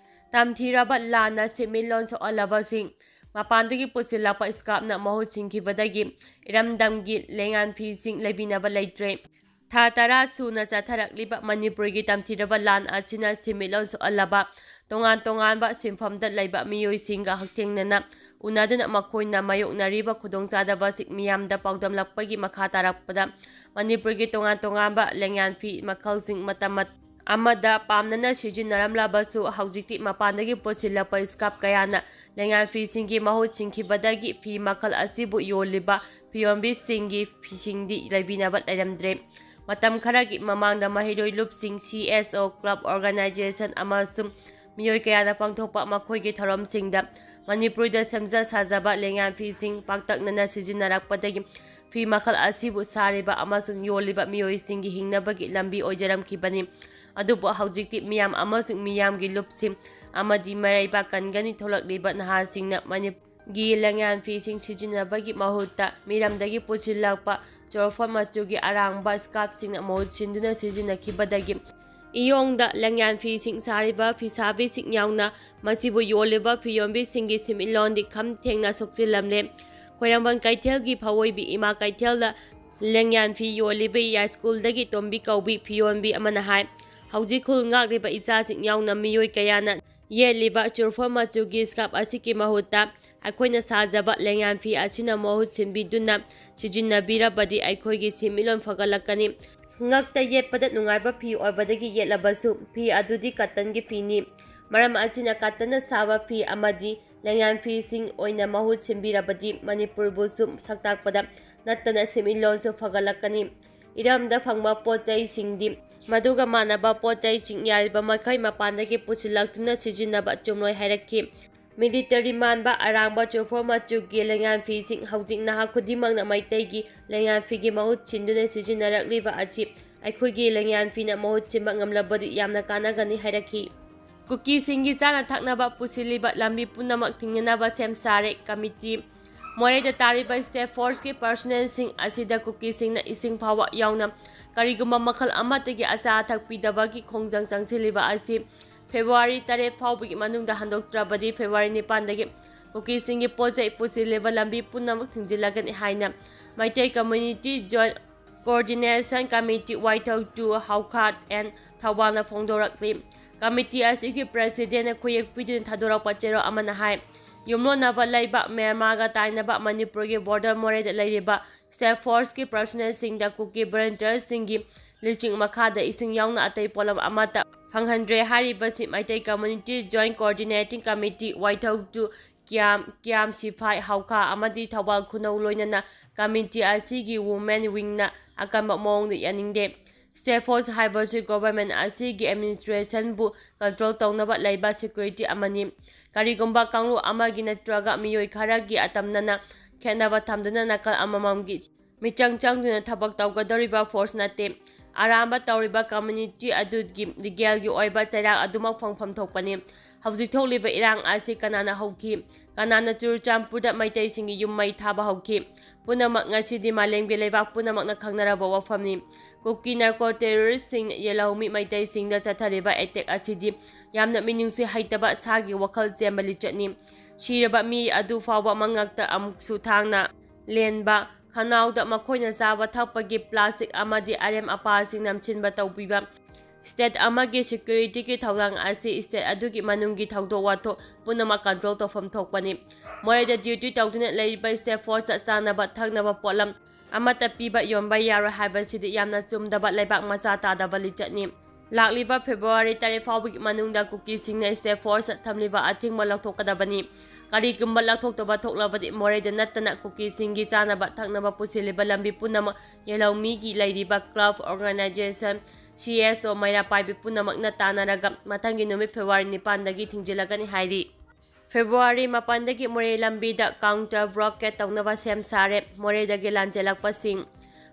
ꯇꯝꯊꯤꯔꯕ ꯂꯥꯟꯅ ꯁꯦꯟꯃꯤꯠꯂꯣꯟ ꯁꯣꯛꯍꯜꯂꯕꯁꯤꯡ ꯃꯄꯥꯟꯗꯒꯤ ꯄꯨꯁꯤꯜꯂꯛꯄ scrap ꯅ ꯃꯍꯨꯠ ꯁꯤꯟꯈꯤꯕꯗꯒꯤ ꯏꯔꯝꯗꯝꯒꯤ ꯂꯦꯡꯌꯥꯟ ꯐꯤꯁꯤꯡ ꯂꯩꯕꯤꯅꯕ ꯂꯩꯇ꯭ꯔꯦ꯫ ꯊꯥ ꯇꯔꯥ ꯁꯨꯅ ꯆꯠꯊꯔꯛꯂꯤꯕ ꯃꯅꯤꯄꯨꯔꯒꯤ ꯇꯝꯊꯤꯔꯕ ꯂꯥꯟ ꯑꯁꯤꯅ ꯁꯦꯟꯃꯤꯠꯂꯣꯟ ꯁꯣꯛꯍꯜꯂꯕ ꯇꯣꯉꯥꯟ ꯇꯣꯉꯥꯟꯕ ꯁꯤꯟꯐꯝꯗ ꯂꯩꯕ ꯃꯤꯑꯣꯏꯁꯤꯡꯒ ꯍꯛꯊꯦꯡꯅꯅ ꯎꯅꯗꯨꯅ ꯃꯈꯣꯏꯅ ꯃꯥꯌꯣꯛꯅꯔꯤꯕ ꯈꯨꯗꯣꯡꯆꯥꯗꯕꯁꯤꯡ ꯃꯤꯌꯥꯝꯗ ꯄꯥꯎꯗꯝꯂꯛꯄꯒꯤ ꯃꯈꯥ ꯇꯥꯔꯛꯄꯗ ꯃꯅꯤꯄꯨꯔꯒꯤ ꯇꯣꯉꯥꯟ ꯇꯣꯉꯥꯟꯕ ꯂꯦꯡꯌꯥꯟ ꯐꯤ ꯃꯈꯜꯁꯤꯡ ꯃꯇꯝ ꯃꯠ-, ꯑꯃꯗ ꯄꯥꯝꯅꯅ ꯁꯤꯖꯤꯟꯅꯔꯝꯂꯕꯁꯨ ꯍꯧꯖꯤꯛꯇꯤ ꯃꯄꯥꯟꯗꯒꯤ ꯄꯨꯁꯤꯜꯂꯛꯄ scrap ꯀꯌꯥꯅ ꯂꯦꯡꯌꯥꯟ ꯐꯤꯁꯤꯡꯒꯤ ꯃꯍꯨꯠ ꯁꯤꯟꯈꯤꯕꯗꯒꯤ ꯐꯤ ꯃꯈꯜ ꯑꯁꯤꯕꯨ ꯌꯣꯜꯂꯤꯕ ꯐꯤꯌꯣꯟꯕꯤꯁꯤꯡꯒꯤ ꯐꯤꯁꯤꯡꯗꯤ ꯂꯩꯕꯤꯅꯕ ꯂꯩꯔꯝꯗ꯭ꯔꯦ꯫ ꯃꯇꯝ ꯈꯔꯒꯤ ꯃꯃꯥꯡꯗ ꯃꯍꯩꯔꯣꯏ ꯂꯨꯞꯁꯤꯡ, C S O club organization ꯑꯃꯁꯨꯡ ꯃꯤꯑꯣꯏ ꯀꯌꯥꯅ ꯄꯥꯡꯊꯣꯛꯄ ꯃꯈꯣꯏꯒꯤ ꯊꯧꯔꯝꯁꯤꯡꯗ ꯃꯅꯤꯄꯨꯔꯗ ꯁꯦꯝꯖ ꯁꯥꯖꯕ ꯂꯦꯡꯌꯥꯟ ꯐꯤꯁꯤꯡ ꯄꯥꯛꯇꯛꯅꯅ ꯁꯤꯖꯤꯟꯅꯔꯛꯄꯗꯒꯤ ꯐꯤ ꯃꯈꯜ ꯑꯁꯤꯕꯨ ꯁꯥꯔꯤꯕ ꯑꯃꯁꯨꯡ ꯌꯣꯜꯂꯤꯕ ꯃꯤꯑꯣꯏꯁꯤꯡꯒꯤ ꯍꯤꯡꯅꯕꯒꯤ ꯂꯝꯕꯤ ꯑꯣꯏꯖꯔꯝꯈꯤꯕꯅꯤ꯫ ꯑꯗꯨꯕꯨ ꯍꯧꯖꯤꯛꯇꯤ ꯃꯤꯌꯥꯝ ꯑꯃꯁꯨꯡ ꯃꯤꯌꯥꯝꯒꯤ ꯂꯨꯞꯁꯤꯡ ꯑꯃꯗꯤ ꯃꯔꯩꯕꯥꯛ ꯀꯟꯒꯅꯤ꯫ ꯊꯣꯛꯂꯛꯂꯤꯕ ꯅꯍꯥꯁꯤꯡꯅ ꯃꯅꯤꯄꯨꯔꯒꯤ ꯂꯦꯡꯌꯥꯟ ꯐꯤꯁꯤꯡ ꯁꯤꯖꯤꯟꯅꯕꯒꯤ ꯃꯍꯨꯠꯇ ꯃꯤꯔꯝꯗꯒꯤ ꯄꯨꯁꯤꯜꯂꯛꯄ ꯆꯣꯔꯐꯣꯟ ꯃꯆꯨꯒꯤ ꯑꯔꯥꯡꯕ ꯁ꯭ꯀꯥꯔꯞꯁꯤꯡꯅ ꯃꯍꯨꯠ ꯁꯤꯟꯗꯨꯅ ꯁꯤꯖꯤꯟꯅꯈꯤꯕꯗꯒꯤ ꯏꯌꯣꯡꯗ ꯂꯦꯡꯌꯥꯟ ꯐꯤꯁꯤꯡ ꯁꯥꯔꯤꯕ ꯐꯤꯁꯥꯕꯤꯁꯤꯡ ꯌꯥꯎꯅ ꯃꯁꯤꯕꯨ ꯌꯣꯜꯂꯤꯕ ꯐꯤꯌꯣꯟꯕꯤꯁꯤꯡꯒꯤ ꯁꯦꯟꯃꯤꯠꯂꯣꯟꯗꯤ ꯈꯝ ꯊꯦꯡꯅ ꯁꯣꯛꯆꯤꯜꯂꯝꯂꯦ꯫ ꯈ꯭ꯋꯥꯏꯔꯝꯕꯟ ꯀꯩꯊꯦꯜꯒꯤ ꯐꯋꯣꯏꯕꯤ ꯏꯃꯥ ꯀꯩꯊꯦꯜꯗ ꯂꯦꯡꯌꯥꯟ ꯐꯤ ꯌꯣꯜꯂꯤꯕ ꯌꯥꯏꯁ꯭ꯀꯨꯜꯗꯒꯤ ꯇꯣꯝꯕꯤ ꯀꯧꯕꯤ ꯐꯤꯌꯣꯟꯕꯤ ꯑꯃꯅ ꯍꯥꯏ, ꯍꯧꯖꯤꯛ ꯈꯨꯜ ꯉꯥꯛꯂꯤꯕ ꯏꯆꯥꯁꯤꯡ ꯌꯥꯎꯅ ꯃꯤꯑꯣꯏ ꯀꯌꯥꯅ ꯌꯦꯠꯂꯤꯕ ꯆꯨꯔꯐꯣꯟ ꯃꯆꯨꯒꯤ ꯁ꯭ꯀꯥꯔꯞ ꯑꯁꯤꯒꯤ ꯃꯍꯨꯠꯇ ꯑꯩꯈꯣꯏꯅ ꯁꯥꯖꯕ ꯂꯦꯡꯌꯥꯟ ꯐꯤ ꯑꯁꯤꯅ ꯃꯍꯨꯠ ꯁꯤꯟꯕꯤꯗꯨꯅ ꯁꯤꯖꯤꯟꯅꯕꯤꯔꯕꯗꯤ ꯑꯩꯈꯣꯏꯒꯤ ꯁꯦꯟꯃꯤꯠꯂꯣꯟ ꯐꯒꯠꯂꯛꯀꯅꯤ꯫ ꯉꯛꯇ ꯌꯦꯠꯄꯗ ꯅꯨꯡꯉꯥꯏꯕ ꯐꯤ ꯑꯣꯏꯕꯗꯒꯤ ꯌꯦꯠꯂꯕꯁꯨ ꯐꯤ ꯑꯗꯨꯗꯤ ꯀꯇꯟꯒꯤ ꯐꯤꯅꯤ꯫ ꯃꯔꯝ ꯑꯁꯤꯅ ꯀꯇꯟꯅ ꯁꯥꯕ ꯐꯤ ꯑꯃꯗꯤ ꯂꯦꯡꯌꯥꯟ ꯐꯤꯁꯤꯡ ꯑꯣꯏꯅ ꯃꯍꯨꯠ ꯁꯤꯟꯕꯤꯔꯕꯗꯤ ꯃꯅꯤꯄꯨꯔꯕꯨꯁꯨ ꯁꯛ ꯇꯥꯛꯄꯗ ꯅꯠꯇꯅ ꯁꯦꯟꯃꯤꯠꯂꯣꯟꯁꯨ ꯐꯒꯠꯂꯛꯀꯅꯤ꯫ ꯏꯔꯝꯗ ꯐꯪꯕ ꯄꯣꯠ ꯆꯩꯁꯤꯡꯗꯤ ꯃꯗꯨꯒ ꯃꯥꯟꯅꯕ ꯄꯣꯠ ꯆꯩꯁꯤꯡ ꯌꯥꯔꯤꯕ ꯃꯈꯩ ꯃꯄꯥꯟꯗꯒꯤ ꯄꯨꯁꯤꯜꯂꯛꯇꯨꯅ ꯁꯤꯖꯤꯟꯅꯕ ꯆꯨꯝꯂꯣꯏ ꯍꯥꯏꯔꯛꯈꯤ꯫ ꯃꯤꯂꯤꯇꯔꯤ ꯃꯥꯟꯕ ꯑꯔꯥꯡꯕ ꯆꯨꯔꯐꯣꯟ ꯃꯆꯨꯒꯤ ꯂꯦꯡꯌꯥꯟ ꯐꯤꯁꯤꯡ ꯍꯧꯖꯤꯛ ꯅꯍꯥ ꯈꯨꯗꯤꯡꯃꯛꯅ ꯃꯩꯇꯩꯒꯤ ꯂꯦꯡꯌꯥꯟ ꯐꯤꯒꯤ ꯃꯍꯨꯠ ꯁꯤꯟꯗꯨꯅ ꯁꯤꯖꯤꯟꯅꯔꯛꯂꯤꯕ ꯑꯁꯤ ꯑꯩꯈꯣꯏꯒꯤ ꯂꯦꯡꯌꯥꯟ ꯐꯤꯅ ꯃꯍꯨꯠ ꯁꯤꯟꯕ ꯉꯝꯂꯕꯗꯤ ꯌꯥꯝꯅ ꯀꯥꯟꯅꯒꯅꯤ ꯍꯥꯏꯔꯛꯈꯤ꯫ ꯀꯨꯀꯤꯁꯤꯡꯒꯤ ꯆꯥꯅ ꯊꯛꯅꯕ ꯄꯨꯁꯤꯜꯂꯤꯕ ꯂꯝꯕꯤ ꯄꯨꯝꯅꯃꯛ ꯊꯤꯡꯅꯅꯕ ꯁꯦꯝ ꯁꯥꯔꯦ꯫ ꯀꯃꯤꯇꯤ ꯃꯣꯔꯦꯗ ꯇꯥꯔꯤꯕ ꯁ꯭ꯇꯦꯠ ꯐꯣꯔꯁꯀꯤ ꯄꯔꯁꯣꯅꯦꯜꯁꯤꯡ ꯑꯁꯤꯗ ꯀꯨꯀꯤꯁꯤꯡꯅ ꯏꯁꯤꯡ ꯐꯥꯎꯕ ꯌꯥꯎꯅ ꯀꯔꯤꯒꯨꯝꯕ ꯃꯈꯜ ꯑꯃꯠꯇꯒꯤ ꯑꯆꯥ ꯑꯊꯛ ꯄꯤꯗꯕꯒꯤ ꯈꯣꯡꯖꯪ ꯆꯪꯁꯤꯜꯂꯤꯕ ꯑꯁꯤ ꯐꯦꯕ꯭ꯔꯨꯋꯥꯔꯤ ꯇꯔꯦꯠ ꯐꯥꯎꯕꯒꯤ ꯃꯅꯨꯡꯗ ꯍꯟꯗꯣꯛꯇ꯭ꯔꯕꯗꯤ ꯐꯦꯕ꯭ꯔꯨꯋꯥꯔꯤ ꯅꯤꯄꯥꯟꯗꯒꯤ ꯀꯨꯀꯤꯁꯤꯡꯒꯤ ꯄꯣꯠ ꯆꯩ ꯄꯨꯁꯤꯜꯂꯤꯕ ꯂꯝꯕꯤ ꯄꯨꯝꯅꯃꯛ ꯊꯤꯡꯖꯤꯜꯂꯒꯅꯤ ꯍꯥꯏꯅ Meitei community joint coordination committee Waithou to Haokhat N ꯊꯧꯕꯥꯜꯅ ꯐꯣꯡꯗꯣꯔꯛꯂꯤ꯫ ꯀꯃꯤꯇꯤ ꯑꯁꯤꯒꯤ ꯄ꯭ꯔꯦꯁꯤꯗꯦꯟꯅ ꯈꯨꯌꯦꯛ ꯄꯤꯗꯨꯅ ꯊꯥꯗꯣꯔꯛꯄ ꯆꯦꯔꯣꯜ ꯑꯃꯅ ꯍꯥꯏ, ꯌꯨꯝꯂꯣꯟꯅꯕ ꯂꯩꯕꯥꯛ ꯃ꯭ꯌꯥꯟꯃꯥꯔꯒ ꯇꯥꯏꯅꯕ ꯃꯅꯤꯄꯨꯔꯒꯤ ꯕꯣꯔꯗꯔ ꯃꯣꯔꯦꯗ ꯂꯩꯔꯤꯕ ꯁ꯭ꯇꯦꯠ ꯐꯣꯔꯁꯀꯤ ꯄꯔꯁꯣꯅꯦꯜꯁꯤꯡꯗ ꯀꯨꯀꯤ ꯚꯣꯂꯨꯟꯇꯤꯌꯔꯁꯤꯡꯒꯤ ꯂꯤꯁꯤꯡ ꯃꯈꯥꯗ ꯏꯁꯤꯡ ꯌꯥꯎꯅ ꯑꯇꯩ ꯄꯣꯠꯂꯝ ꯑꯃꯠꯇ ꯐꯪꯍꯟꯗ꯭ꯔꯦ ꯍꯥꯏꯔꯤꯕꯁꯤ Meitei community joint coordinating committee Waithou to ꯀ꯭ꯌꯥꯝ, ꯀ꯭ꯌꯥꯝ ꯁꯤꯐꯥꯏ ꯍꯥꯎꯈꯥ ꯑꯃꯗꯤ ꯊꯧꯕꯥꯜ ꯈꯨꯅꯧ ꯂꯣꯏꯅꯅ ꯀꯃꯤꯇꯤ ꯑꯁꯤꯒꯤ ꯋꯨꯃꯦꯟ ꯋꯤꯡꯅ ꯑꯀꯟꯕ ꯃꯑꯣꯡꯗ ꯌꯥꯅꯤꯡꯗꯦ꯫ ꯁ꯭ꯇꯦꯠ ꯐꯣꯔꯁ ꯍꯥꯏꯕꯁꯤ ꯒꯣꯚꯔꯟꯃꯦꯟꯠ ꯑꯁꯤꯒꯤ ꯑꯦꯗꯃꯤꯅꯤꯁꯇ꯭ꯔꯦꯁꯟꯕꯨ ꯀꯟꯇ꯭ꯔꯣꯜ ꯇꯧꯅꯕ ꯂꯩꯕ ꯁꯦꯀ꯭ꯌꯨꯔꯤꯇꯤ ꯑꯃꯅꯤ꯫ ꯀꯔꯤꯒꯨꯝꯕ ꯀꯥꯡꯂꯨꯞ ꯑꯃꯒꯤ ꯅꯠꯇ꯭ꯔꯒ ꯃꯤꯑꯣꯏ ꯈꯔꯒꯤ ꯑꯇꯝꯅꯅ ꯈꯦꯠꯅꯕ ꯊꯝꯗꯨꯅ ꯅꯥꯀꯜ ꯑꯃꯃꯝꯒꯤ ꯃꯤꯆꯪ ꯆꯪꯗꯨꯅ ꯊꯕꯛ ꯇꯧꯒꯗꯧꯔꯤꯕ ꯐꯣꯔꯁ ꯅꯠꯇꯦ꯫ ꯑꯔꯥꯟꯕ ꯇꯧꯔꯤꯕ ꯀꯝꯃ꯭ꯌꯨꯅꯤꯇꯤ ꯑꯗꯨꯒꯤ ꯂꯤꯒꯦꯜꯒꯤ ꯑꯣꯏꯕ ꯆꯩꯔꯥꯛ ꯑꯗꯨꯃꯛ ꯐꯪꯐꯝ ꯊꯣꯛꯄꯅꯤ꯫ ꯍꯧꯖꯤꯛ ꯊꯣꯛꯂꯤꯕ ꯏꯔꯥꯡ ꯑꯁꯤ ꯀꯅꯥꯅ ꯍꯧꯈꯤ? ꯀꯅꯥꯅ ꯆꯨꯔꯆꯥꯟꯄꯨꯔꯗ ꯃꯩꯇꯩꯁꯤꯡꯒꯤ ꯌꯨꯝ ꯃꯩ ꯊꯥꯕ ꯍꯧꯈꯤ? ꯄꯨꯝꯅꯃꯛ ꯉꯁꯤꯗꯤ ꯃꯥꯂꯦꯝꯒꯤ ꯂꯩꯕꯥꯛ ꯄꯨꯝꯅꯃꯛꯅ ꯈꯪꯅꯔꯕ ꯋꯥꯐꯝꯅꯤ꯫ ꯀꯨꯀꯤ ꯅꯥꯔꯀꯣ ꯇꯦꯔꯣꯔꯤꯁ꯭ꯠꯁꯤꯡꯅ ꯌꯦꯜꯍꯧꯃꯤ ꯃꯩꯇꯩꯁꯤꯡꯗ ꯆꯠꯊꯔꯤꯕ ꯑꯦꯇꯦꯛ ꯑꯁꯤꯗꯤ ꯌꯥꯝꯅ ꯃꯤꯅꯨꯡꯁꯤ ꯍꯩꯇꯕ, ꯁꯥꯒꯤ ꯋꯥꯈꯜ ꯆꯦꯟꯕ ꯂꯤꯆꯠꯅꯤ꯫ ꯁꯤꯔꯕ ꯃꯤ ꯑꯗꯨ ꯐꯥꯎꯕ ꯃꯉꯛꯇ ꯑꯃꯨꯛꯁꯨ ꯊꯥꯡꯅ ꯂꯦꯟꯕ, ꯈꯅꯥꯎꯗ ꯃꯈꯣꯏꯅ ꯆꯥꯕ ꯊꯛꯄꯒꯤ ꯄ꯭ꯂꯥꯁꯇꯤꯛ ꯑꯃꯗꯤ ꯑꯔꯦꯝ ꯑꯄꯥꯁꯤꯡ ꯅꯝꯁꯤꯟꯕ ꯇꯧꯕꯤꯕ꯫ ꯁ꯭ꯇꯦꯠ ꯑꯃꯒꯤ ꯁꯦꯀ꯭ꯌꯨꯔꯤꯇꯤꯒꯤ ꯊꯧꯗꯥꯡ ꯑꯁꯤ ꯁ꯭ꯇꯦꯠ ꯑꯗꯨꯒꯤ ꯃꯅꯨꯡꯒꯤ ꯊꯧꯗꯣꯛ ꯋꯥꯊꯣꯛ ꯄꯨꯝꯅꯃꯛ ꯀꯟꯇ꯭ꯔꯣꯜ ꯇꯧꯐꯝ ꯊꯣꯛꯄꯅꯤ꯫ ꯃꯣꯔꯦꯗ ꯗ꯭ꯌꯨꯇꯤ ꯇꯧꯗꯨꯅ ꯂꯩꯔꯤꯕ ꯁ꯭ꯇꯦꯠ ꯐꯣꯔꯁꯇ ꯆꯥꯅꯕ ꯊꯛꯅꯕ ꯄꯣꯠꯂꯝ ꯑꯃꯠꯇ ꯄꯤꯕ ꯌꯣꯟꯕ ꯌꯥꯔꯣꯏ ꯍꯥꯏꯕꯁꯤꯗꯤ ꯌꯥꯝꯅ ꯆꯨꯝꯗꯕ, ꯂꯩꯕꯥꯛ ꯃꯆꯥ ꯇꯥꯗꯕ ꯂꯤꯆꯠꯅꯤ꯫ ꯂꯥꯛꯂꯤꯕ ꯐꯦꯕ꯭ꯔꯨꯋꯥꯔꯤ ꯇꯔꯦꯠ ꯐꯥꯎꯕꯒꯤ ꯃꯅꯨꯡꯗ ꯀꯨꯀꯤꯁꯤꯡꯅ ꯁ꯭ꯇꯦꯠ ꯐꯣꯔꯁꯇ ꯊꯝꯂꯤꯕ ꯑꯊꯤꯡꯕ ꯂꯧꯊꯣꯛꯀꯗꯕꯅꯤ꯫ ꯀꯔꯤꯒꯨꯝꯕ ꯂꯧꯊꯣꯛꯇꯕ ꯊꯣꯛꯂꯕꯗꯤ ꯃꯣꯔꯦꯗ ꯅꯠꯇꯅ ꯀꯨꯀꯤꯁꯤꯡꯒꯤ ꯆꯥꯅꯕ ꯊꯛꯅꯕ ꯄꯨꯁꯤꯜꯂꯤꯕ ꯂꯝꯕꯤ ꯄꯨꯝꯅꯃꯛ ꯌꯦꯜꯍꯧꯃꯤꯒꯤ ꯂꯩꯔꯤꯕ ꯀ꯭ꯂꯕ, ꯑꯣꯔꯒꯅꯥꯏꯖꯦꯁꯟ, ꯁꯤ ꯑꯦꯁ ꯑꯣ, ꯃꯩꯔꯥ ꯄꯥꯏꯕꯤ ꯄꯨꯝꯅꯃꯛꯅ ꯇꯥꯟꯅꯔꯒ ꯃꯊꯪꯒꯤ ꯅꯨꯃꯤꯠ ꯐꯦꯕ꯭ꯔꯨꯋꯥꯔꯤ ꯅꯤꯄꯥꯟꯗꯒꯤ ꯊꯤꯡꯖꯤꯜꯂꯒꯅꯤ ꯍꯥꯏꯔꯤ꯫ ꯐꯦꯕ꯭ꯔꯨꯋꯥꯔꯤ ꯃꯥꯄꯟꯗꯒꯤ ꯃꯣꯔꯦ ꯂꯝꯕꯤꯗ ꯀꯥꯎꯟꯇꯔ ꯕ꯭ꯂꯣꯀꯦꯠ ꯇꯧꯅꯕ ꯁꯦꯝ ꯁꯥꯔꯦ꯫ ꯃꯣꯔꯦꯗꯒꯤ ꯂꯥꯟꯖꯦꯜꯂꯛꯄꯁꯤꯡ꯫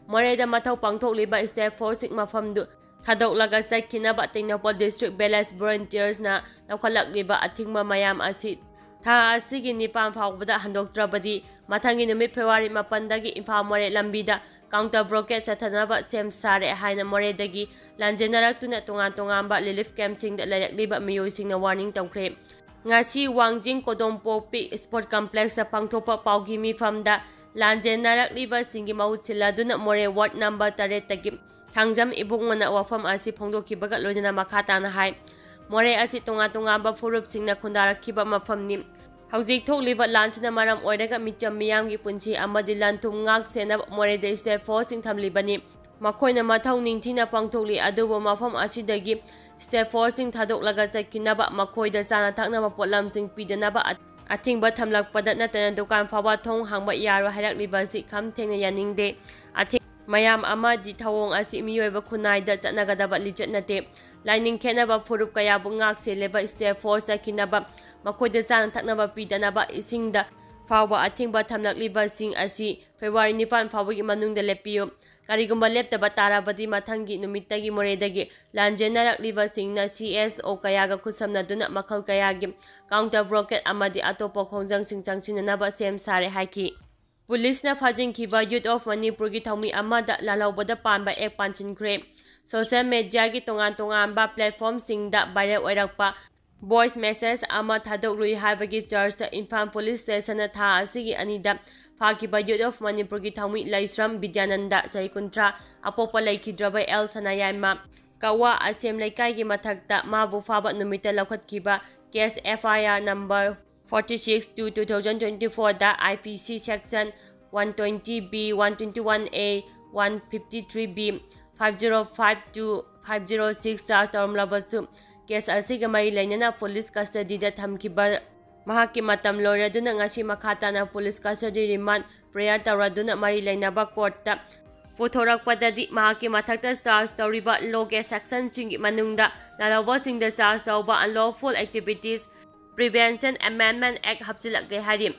ꯃꯣꯔꯦꯗ ꯃꯊꯧ ꯄꯥꯡꯊꯣꯛꯂꯤꯕ ꯁ꯭ꯇꯦꯠ ꯐꯣꯔꯁꯁꯤꯡ ꯃꯐꯝꯗꯨ ꯊꯥꯗꯣꯛꯂꯒ ꯆꯠꯈꯤꯅꯕ ꯇꯦꯡꯅꯧꯄꯜ ꯗꯤꯁꯇ꯭ꯔꯤꯛ ꯚꯤꯂꯦꯖ ꯚꯣꯂꯨꯟꯇꯤꯌꯔꯁꯅ ꯂꯧꯈꯠꯂꯛꯂꯤꯕ ꯑꯊꯤꯡꯕ ꯃꯌꯥꯝ ꯑꯁꯤ ꯊꯥ ꯑꯁꯤꯒꯤ ꯅꯤꯄꯥꯟ ꯐꯥꯎꯕꯗ ꯍꯟꯗꯣꯛꯇ꯭ꯔꯕꯗꯤ ꯃꯊꯪꯒꯤ ꯅꯨꯃꯤꯠ ꯐꯦꯕ꯭ꯔꯨꯋꯥꯔꯤ ꯃꯥꯄꯟꯗꯒꯤ ꯏꯝꯐꯥꯜ ꯃꯣꯔꯦ ꯂꯝꯕꯤꯗ ꯀꯥꯎꯟꯇꯔ ꯕ꯭ꯂꯣꯀꯦꯠ ꯆꯠꯊꯅꯕ ꯁꯦꯝ ꯁꯥꯔꯦ ꯍꯥꯏꯅ ꯃꯣꯔꯦꯗꯒꯤ ꯂꯥꯟꯖꯦꯟꯅꯔꯛꯇꯨꯅ ꯇꯣꯉꯥꯟ ꯇꯣꯉꯥꯟꯕ ꯔꯤꯂꯤꯐ ꯀꯦꯝꯞꯁꯤꯡꯗ ꯂꯩꯔꯛꯂꯤꯕ ꯃꯤꯑꯣꯏꯁꯤꯡꯅ ꯋꯥꯔꯅꯤꯡ ꯇꯧꯈ꯭ꯔꯦ꯫ ꯉꯁꯤ ꯋꯥꯡꯖꯤꯡ ꯀꯣꯗꯣꯝꯄꯣꯛꯄꯤ ꯁ꯭ꯄꯣꯔꯠ ꯀꯝꯄ꯭ꯂꯦꯛꯁꯇ ꯄꯥꯡꯊꯣꯛꯄ ꯄꯥꯎꯒꯤ ꯃꯤꯐꯝꯗ ꯂꯥꯟꯖꯦꯟꯅꯔꯛꯂꯤꯕꯁꯤꯡꯒꯤ ꯃꯍꯨꯠ ꯁꯤꯜꯂꯗꯨꯅ ꯃꯣꯔꯦ ꯋꯥꯔꯗ ꯅꯝꯕꯔ ꯇꯔꯦꯠꯇꯒꯤ ꯊꯥꯡꯖꯝ ꯏꯕꯨꯡꯉꯣꯅ ꯋꯥꯐꯝ ꯑꯁꯤ ꯐꯣꯡꯗꯣꯛꯈꯤꯕꯒ ꯂꯣꯏꯅꯅ ꯃꯈꯥ ꯇꯥꯅ ꯍꯥꯏ, ꯃꯣꯔꯦ ꯑꯁꯤ ꯇꯣꯉꯥꯟ ꯇꯣꯉꯥꯟꯕ ꯐꯨꯔꯨꯞꯁꯤꯡꯅ ꯈꯨꯟꯗꯥꯔꯛꯈꯤꯕ ꯃꯐꯝꯅꯤ꯫ ꯍꯧꯖꯤꯛ ꯊꯣꯛꯂꯤꯕ ꯂꯥꯟꯁꯤꯅ ꯃꯔꯝ ꯑꯣꯏꯔꯒ ꯃꯤꯆꯝ ꯃꯤꯌꯥꯝꯒꯤ ꯄꯨꯟꯁꯤ ꯑꯃꯗꯤ ꯂꯟ ꯊꯨꯝ ꯉꯥꯛ ꯁꯦꯟꯅꯕ ꯃꯣꯔꯦꯗ ꯁ꯭ꯇꯦꯠ ꯐꯣꯔꯁꯁꯤꯡ ꯊꯝꯂꯤꯕꯅꯤ꯫ ꯃꯈꯣꯏꯅ ꯃꯊꯧ ꯅꯤꯡꯊꯤꯅ ꯄꯥꯡꯊꯣꯛꯂꯤ, ꯑꯗꯨꯕꯨ ꯃꯐꯝ ꯑꯁꯤꯗꯒꯤ ꯁ꯭ꯇꯦꯠ ꯐꯣꯔꯁꯁꯤꯡ ꯊꯥꯗꯣꯛꯂꯒ ꯆꯠꯈꯤꯅꯕ, ꯃꯈꯣꯏꯗ ꯆꯥꯅ ꯊꯛꯅꯕ ꯄꯣꯠꯂꯝꯁꯤꯡ ꯄꯤꯗꯅꯕ ꯑ-, ꯑꯊꯤꯡꯕ ꯊꯝꯂꯛꯄꯗ ꯅꯠꯇꯅ ꯗꯨꯀꯥꯟ ꯐꯥꯎꯕ ꯊꯣꯡ ꯍꯥꯡꯕ ꯌꯥꯔꯣꯏ ꯍꯥꯏꯔꯛꯂꯤꯕ ꯑꯁꯤ ꯈꯝ ꯊꯦꯡꯅ ꯌꯥꯅꯤꯡꯗꯦ꯫ ꯑꯊꯤꯡ-, ꯃꯌꯥꯝ ꯑꯃꯗꯤ ꯊꯧꯑꯣꯡ ꯑꯁꯤ ꯃꯤꯑꯣꯏꯕ ꯈꯨꯟꯅꯥꯏꯗ ꯆꯠꯅꯒꯗꯕ ꯂꯤꯆꯠ ꯅꯠꯇꯦ꯫ ꯂꯥꯏꯅꯤꯡ ꯈꯦꯠꯅꯕ ꯐꯨꯔꯨꯞ ꯀꯌꯥꯕꯨ ꯉꯥꯛ ꯁꯦꯜꯂꯤꯕ ꯁ꯭ꯇꯦꯠ ꯐꯣꯔꯁ ꯆꯠꯈꯤꯅꯕ, ꯃꯈꯣꯏꯗ ꯆꯥꯅ ꯊꯛꯅꯕ ꯄꯤꯗꯅꯕ, ꯏꯁꯤꯡꯗ ꯐꯥꯎꯕ ꯑꯊꯤꯡꯕ ꯊꯝꯂꯛꯂꯤꯕꯁꯤꯡ ꯑꯁꯤ ꯐꯦꯕ꯭ꯔꯨꯋꯥꯔꯤ ꯅꯤꯄꯥꯟ ꯐꯥꯎꯕꯒꯤ ꯃꯅꯨꯡꯗ ꯂꯦꯞꯄꯤꯌꯨ꯫ ꯀꯔꯤꯒꯨꯝꯕ ꯂꯦꯞꯇꯕ ꯇꯥꯔꯕꯗꯤ ꯃꯊꯪꯒꯤ ꯅꯨꯃꯤꯠꯇꯒꯤ ꯃꯣꯔꯦꯗꯒꯤ ꯂꯥꯟꯖꯦꯟꯅꯔꯛꯂꯤꯕꯁꯤꯡꯅ C S O ꯀꯌꯥꯒ ꯈꯨꯠꯁꯝꯅꯗꯨꯅ ꯃꯈꯜ ꯀꯌꯥꯒꯤ counter blockade ꯑꯃꯗꯤ ꯑꯇꯣꯞꯄ ꯈꯣꯡꯖꯪꯁꯤꯡ ꯆꯪꯁꯤꯟꯅꯅꯕ ꯁꯦꯝ ꯁꯥꯔꯦ ꯍꯥꯏꯈꯤ꯫ ꯄꯨꯂꯤꯁꯅ ꯐꯥꯖꯤꯟꯈꯤꯕ Youth ofꯃꯅꯤꯄꯨꯔꯒꯤ ꯊꯧꯃꯤ ꯑꯃꯗ ꯂꯥꯜꯍꯧꯕꯗ ꯄꯥꯟꯕ ꯑꯦꯛ ꯄꯥꯟꯁꯤꯟꯈ꯭ꯔꯦ꯫ Social mediaꯒꯤ ꯇꯣꯉꯥꯟ ꯇꯣꯉꯥꯟꯕ platformꯁꯤꯡꯗ viral ꯑꯣꯏꯔꯛꯄ voice message ꯑꯃ ꯊꯥꯗꯣꯛꯂꯨꯏ ꯍꯥꯏꯕꯒꯤ chargeꯇ ꯏꯝꯐꯥꯜ Police Stationꯅ ꯊꯥ ꯑꯁꯤꯒꯤ ꯑꯅꯤꯗ ꯐꯥꯈꯤꯕ Youth of ꯃꯅꯤꯄꯨꯔꯒꯤ ꯊꯧꯃꯤ ꯂꯩꯁ꯭ꯔꯝ ꯕꯤꯗ꯭ꯌꯥꯅꯟꯗ, ꯆꯍꯤ ꯀꯨꯟꯊ꯭ꯔꯥ, ꯑꯄꯣꯛꯄ ꯂꯩꯈꯤꯗ꯭ꯔꯕ ꯑꯦꯜ ꯁꯅꯥꯌꯥꯏꯃ, ꯀꯛꯋꯥ ꯑꯁꯦꯝ ꯂꯩꯀꯥꯏꯒꯤ ꯃꯊꯛꯇ ꯃꯥꯕꯨ ꯐꯥꯕ ꯅꯨꯃꯤꯠꯇ ꯂꯧꯈꯠꯈꯤꯕ case F I R number forty six two two thousand twenty fourꯗ I P C section one twenty B, one twenty one A, one fifty three B, five zero five two, five zero six charge ꯇꯧꯔꯝꯂꯕꯁꯨ, case ꯑꯁꯤꯒ ꯃꯔꯤ ꯂꯩꯅꯅ police custodyꯗ ꯊꯝꯈꯤꯕ ꯃꯍꯥꯛꯀꯤ ꯃꯇꯝ ꯂꯣꯏꯔꯗꯨꯅ ꯉꯁꯤ ꯃꯈꯥ ꯇꯥꯅ police custody remand prayer ꯇꯧꯔꯗꯨꯅ ꯃꯔꯤ ꯂꯩꯅꯕ courtꯇ ꯄꯨꯊꯣꯔꯛꯄꯗꯗꯤ ꯃꯍꯥꯛꯀꯤ ꯃꯊꯛꯇ charge ꯇꯧꯔꯤꯕ lawꯒꯤ sectionꯁꯤꯡꯒꯤ ꯃꯅꯨꯡꯗ ꯂꯥꯜꯍꯧꯕꯁꯤꯡꯗ charge ꯇꯧꯕ Unlawful Activities Prevention Amendment Act ꯍꯥꯞꯆꯤꯜꯂꯛꯂꯦ ꯍꯥꯏꯔꯤ꯫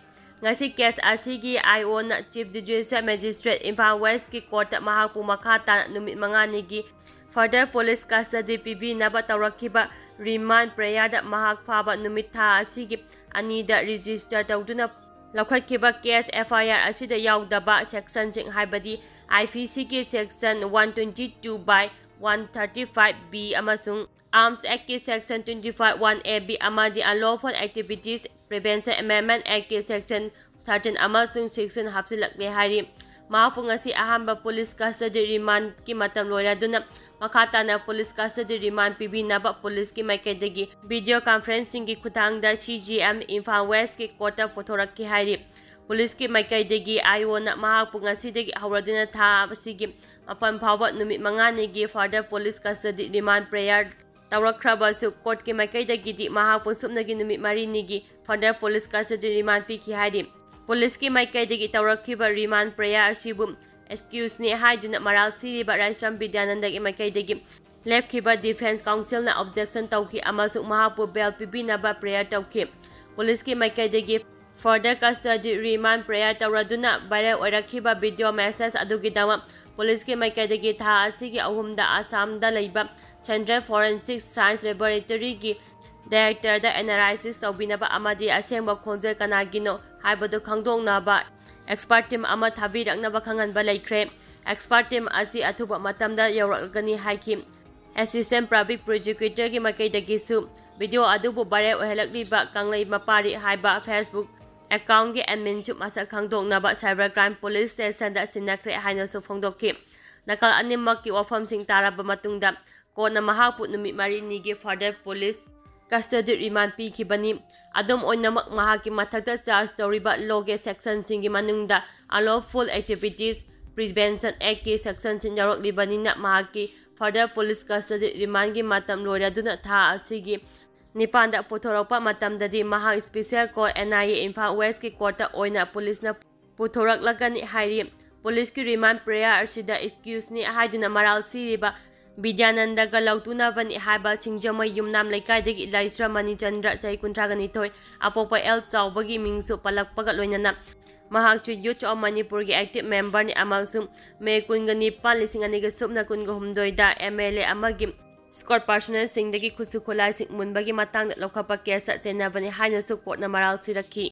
ꯉꯁꯤ case ꯑꯁꯤꯒꯤ I Oꯅ Chief Judicial Magistrate Imphal Westꯀꯤ courtꯇ ꯃꯍꯥꯛꯄꯨ ꯃꯈꯥ ꯇꯥꯅ ꯅꯨꯃꯤꯠ ꯃꯉꯥꯅꯤꯒꯤ further police custody ꯄꯤꯕꯤꯅꯕ ꯇꯧꯔꯛꯈꯤꯕ remand prayerꯗ ꯃꯍꯥꯛ ꯐꯥꯕ ꯅꯨꯃꯤꯠ ꯊꯥ ꯑꯁꯤꯒꯤ ꯑꯅꯤꯗ register ꯇꯧꯗꯨꯅ ꯂꯧꯈꯠꯈꯤꯕ case F I R ꯑꯁꯤꯗ ꯌꯥꯎꯗꯕ sectionꯁꯤꯡ, ꯍꯥꯏꯕꯗꯤ I P Cꯒꯤ section one twenty two by one thirty five B ꯑꯃꯁꯨꯡ Arms Actꯀꯤ section twenty five one A B ꯑꯃꯗꯤ Unlawful Activities Prevention Amendment Actꯀꯤ section thirteen ꯑꯃꯁꯨꯡ sixteen ꯍꯥꯞꯆꯤꯜꯂꯛꯂꯦ ꯍꯥꯏꯔꯤ꯫ ꯃꯍꯥꯛꯄꯨ ꯉꯁꯤ ꯑꯍꯥꯟꯕ police custody remandꯀꯤ ꯃꯇꯝ ꯂꯣꯏꯔꯗꯨꯅ ꯃꯈꯥ ꯇꯥꯅ police custody remand ꯄꯤꯕꯤꯅꯕ policeꯀꯤ ꯃꯥꯏꯀꯩꯗꯒꯤ video conferencingꯒꯤ ꯈꯨꯠꯊꯥꯡꯗ C J M ꯏꯝꯐꯥꯜ Westꯀꯤ courtꯇ ꯄꯨꯊꯣꯔꯛꯈꯤ ꯍꯥꯏꯔꯤ꯫ Policeꯀꯤ ꯃꯥꯏꯀꯩꯗꯒꯤ I Oꯅ ꯃꯍꯥꯛꯄꯨ ꯉꯁꯤꯗꯒꯤ ꯍꯧꯔꯗꯨꯅ ꯊꯥ ꯑꯁꯤꯒꯤ ꯃꯥꯄꯟ ꯐꯥꯎꯕ ꯅꯨꯃꯤꯠ ꯃꯉꯥꯅꯤꯒꯤ further police custody remand prayer ꯇꯧꯔꯛꯈ꯭ꯔꯕꯁꯨ, courtꯀꯤ ꯃꯥꯏꯀꯩꯗꯒꯤꯗꯤ ꯃꯍꯥꯛꯄꯨ ꯁꯨꯞꯅꯒꯤ ꯅꯨꯃꯤꯠ ꯃꯔꯤꯅꯤꯒꯤ further police custody remand ꯄꯤꯈꯤ ꯍꯥꯏꯔꯤ꯫ Policeꯀꯤ ꯃꯥꯏꯀꯩꯗꯒꯤ ꯇꯧꯔꯛꯈꯤꯕ remand prayer ꯑꯁꯤꯕꯨ excuseꯅꯤ ꯍꯥꯏꯗꯨꯅ ꯃꯔꯥꯜ ꯁꯤꯔꯤꯕ ꯂꯩꯁ꯭ꯔꯝ ꯕꯤꯗ꯭ꯌꯥꯅꯟꯗꯒꯤ ꯃꯥꯏꯀꯩꯗꯒꯤ ꯂꯦꯞꯈꯤꯕ defence counselꯅ objection ꯇꯧꯈꯤ ꯑꯃꯁꯨꯡ ꯃꯍꯥꯛꯄꯨ bail ꯄꯤꯕꯤꯅꯕ prayer ꯇꯧꯈꯤ꯫ Policeꯀꯤ ꯃꯥꯏꯀꯩꯗꯒꯤ further custody remand prayer ꯇꯧꯔꯗꯨꯅ viral ꯑꯣꯏꯔꯛꯈꯤꯕ video message ꯑꯗꯨꯒꯤꯗꯃꯛ ꯄꯨꯂꯤꯁꯀꯤ ꯃꯥꯏꯀꯩꯗꯒꯤ ꯊꯥ ꯑꯁꯤꯒꯤ ꯑꯍꯨꯝꯗ ꯑꯁꯥꯝꯗ ꯂꯩꯕ Central Forensic Science Laboratory-ꯒꯤ director-ꯗ analysis ꯇꯧꯕꯤꯅꯕ ꯑꯃꯗꯤ ꯑꯁꯦꯡꯕ ꯈꯣꯟꯖꯦꯜ ꯀꯅꯥꯒꯤꯅꯣ ꯍꯥꯏꯕꯗꯨ ꯈꯪꯗꯣꯛꯅꯕ expert team ꯑꯃ ꯊꯥꯕꯤꯔꯛꯅꯕ ꯈꯪꯍꯟꯕ ꯂꯩꯈ꯭ꯔꯦ꯫ Expert team ꯑꯁꯤ ꯑꯊꯨꯕ ꯃꯇꯝꯗ ꯌꯧꯔꯛꯂꯒꯅꯤ ꯍꯥꯏꯈꯤ꯫ Assistant Public Prosecutor-ꯒꯤ ꯃꯥꯏꯀꯩꯗꯒꯤꯁꯨ video ꯑꯗꯨꯕꯨ viral ꯑꯣꯏꯍꯜꯂꯛꯂꯤꯕ ꯀꯪꯂꯩ ꯃꯄꯥꯔꯤ ꯍꯥꯏꯕ Facebook account-ꯒꯤ admin-ꯁꯨ ꯃꯁꯛ ꯈꯪꯗꯣꯛꯅꯕ Cyber Crime Police Station-ꯗ ꯁꯤꯟꯅꯈ꯭ꯔꯦ ꯍꯥꯏꯅꯁꯨ ꯐꯣꯡꯗꯣꯛꯈꯤ꯫ ꯅꯥꯀꯜ ꯑꯅꯤꯃꯛꯀꯤ ꯋꯥꯐꯝꯁꯤꯡ ꯇꯥꯔꯕ ꯃꯇꯨꯡꯗ court-ꯅ ꯃꯍꯥꯛꯄꯨ ꯅꯨꯃꯤꯠ ꯃꯔꯤꯅꯤꯒꯤ further police custody remand ꯄꯤꯈꯤꯕꯅꯤ꯫ ꯑꯗꯨꯝ ꯑꯣꯏꯅꯃꯛ, ꯃꯍꯥꯛꯀꯤ ꯃꯊꯛꯇ charge ꯇꯧꯔꯤꯕ law-ꯒꯤ section-ꯁꯤꯡꯒꯤ ꯃꯅꯨꯡꯗ Unlawful Activities Prevention Act-ꯀꯤ section-ꯁꯤꯡ ꯌꯥꯎꯔꯛꯂꯤꯕꯅꯤꯅ, ꯃꯍꯥꯛꯀꯤ further police custody remand-ꯒꯤ ꯃꯇꯝ ꯂꯣꯏꯔꯗꯨꯅ ꯊꯥ ꯑꯁꯤꯒꯤ ꯅꯤꯄꯥꯟꯗ ꯄꯨꯊꯣꯔꯛꯄ ꯃꯇꯝꯗꯗꯤ ꯃꯍꯥꯛ Special Court, N I A, Imphal West-ꯀꯤ court-ꯇ ꯑꯣꯏꯅ ꯄꯨꯂꯤꯁꯅ ꯄꯨꯊꯣꯔꯛꯂꯒꯅꯤ ꯍꯥꯏꯔꯤ꯫ ꯄꯨꯂꯤꯁꯀꯤ remand prayer ꯑꯁꯤꯗ accused-ꯅꯤ ꯍꯥꯏꯗꯨꯅ ꯃꯔꯥꯜ ꯁꯤꯔꯤꯕ ꯕꯤꯗ꯭ꯌꯥꯅꯟꯗꯒ ꯂꯧꯇꯨꯅꯕꯅꯤ ꯍꯥꯏꯕ ꯁꯤꯡꯖꯃꯩ ꯌꯨꯝꯅꯥꯝ ꯂꯩꯀꯥꯏꯗꯒꯤ ꯂꯥꯏꯁ꯭ꯔꯝ ꯃꯅꯤ ꯆꯟꯗ꯭ꯔ, ꯆꯍꯤ ꯀꯨꯟꯊ꯭ꯔꯥꯒ ꯅꯤꯊꯣꯏ, ꯑꯄꯣꯛꯄ ꯑꯦꯜ ꯆꯥꯎꯕꯒꯤ ꯃꯤꯡꯁꯨ ꯄꯜꯂꯛꯄꯒ ꯂꯣꯏꯅꯅ ꯃꯍꯥꯛꯁꯨ Youth of Manipur-ꯒꯤ active member-ꯅꯤ ꯑꯃꯁꯨꯡ ꯃꯦ ꯀꯨꯟꯒ ꯅꯤꯄꯥꯟ, ꯂꯤꯁꯤꯡ ꯑꯅꯤꯒ ꯁꯨꯞꯅ ꯀꯨꯟꯒ ꯍꯨꯝꯗꯣꯏꯗ M L A ꯑꯃꯒꯤ escort personnel-ꯁꯤꯡꯗꯒꯤ ꯈꯨꯠꯁꯨ ꯈꯨꯠꯂꯥꯏꯁꯤꯡ ꯃꯨꯟꯕꯒꯤ ꯃꯇꯥꯡꯗ ꯂꯧꯈꯠꯄ case-ꯇ ꯆꯦꯟꯅꯕꯅꯤ ꯍꯥꯏꯅꯁꯨ court-ꯅ ꯃꯔꯥꯜ ꯁꯤꯔꯛꯈꯤ꯫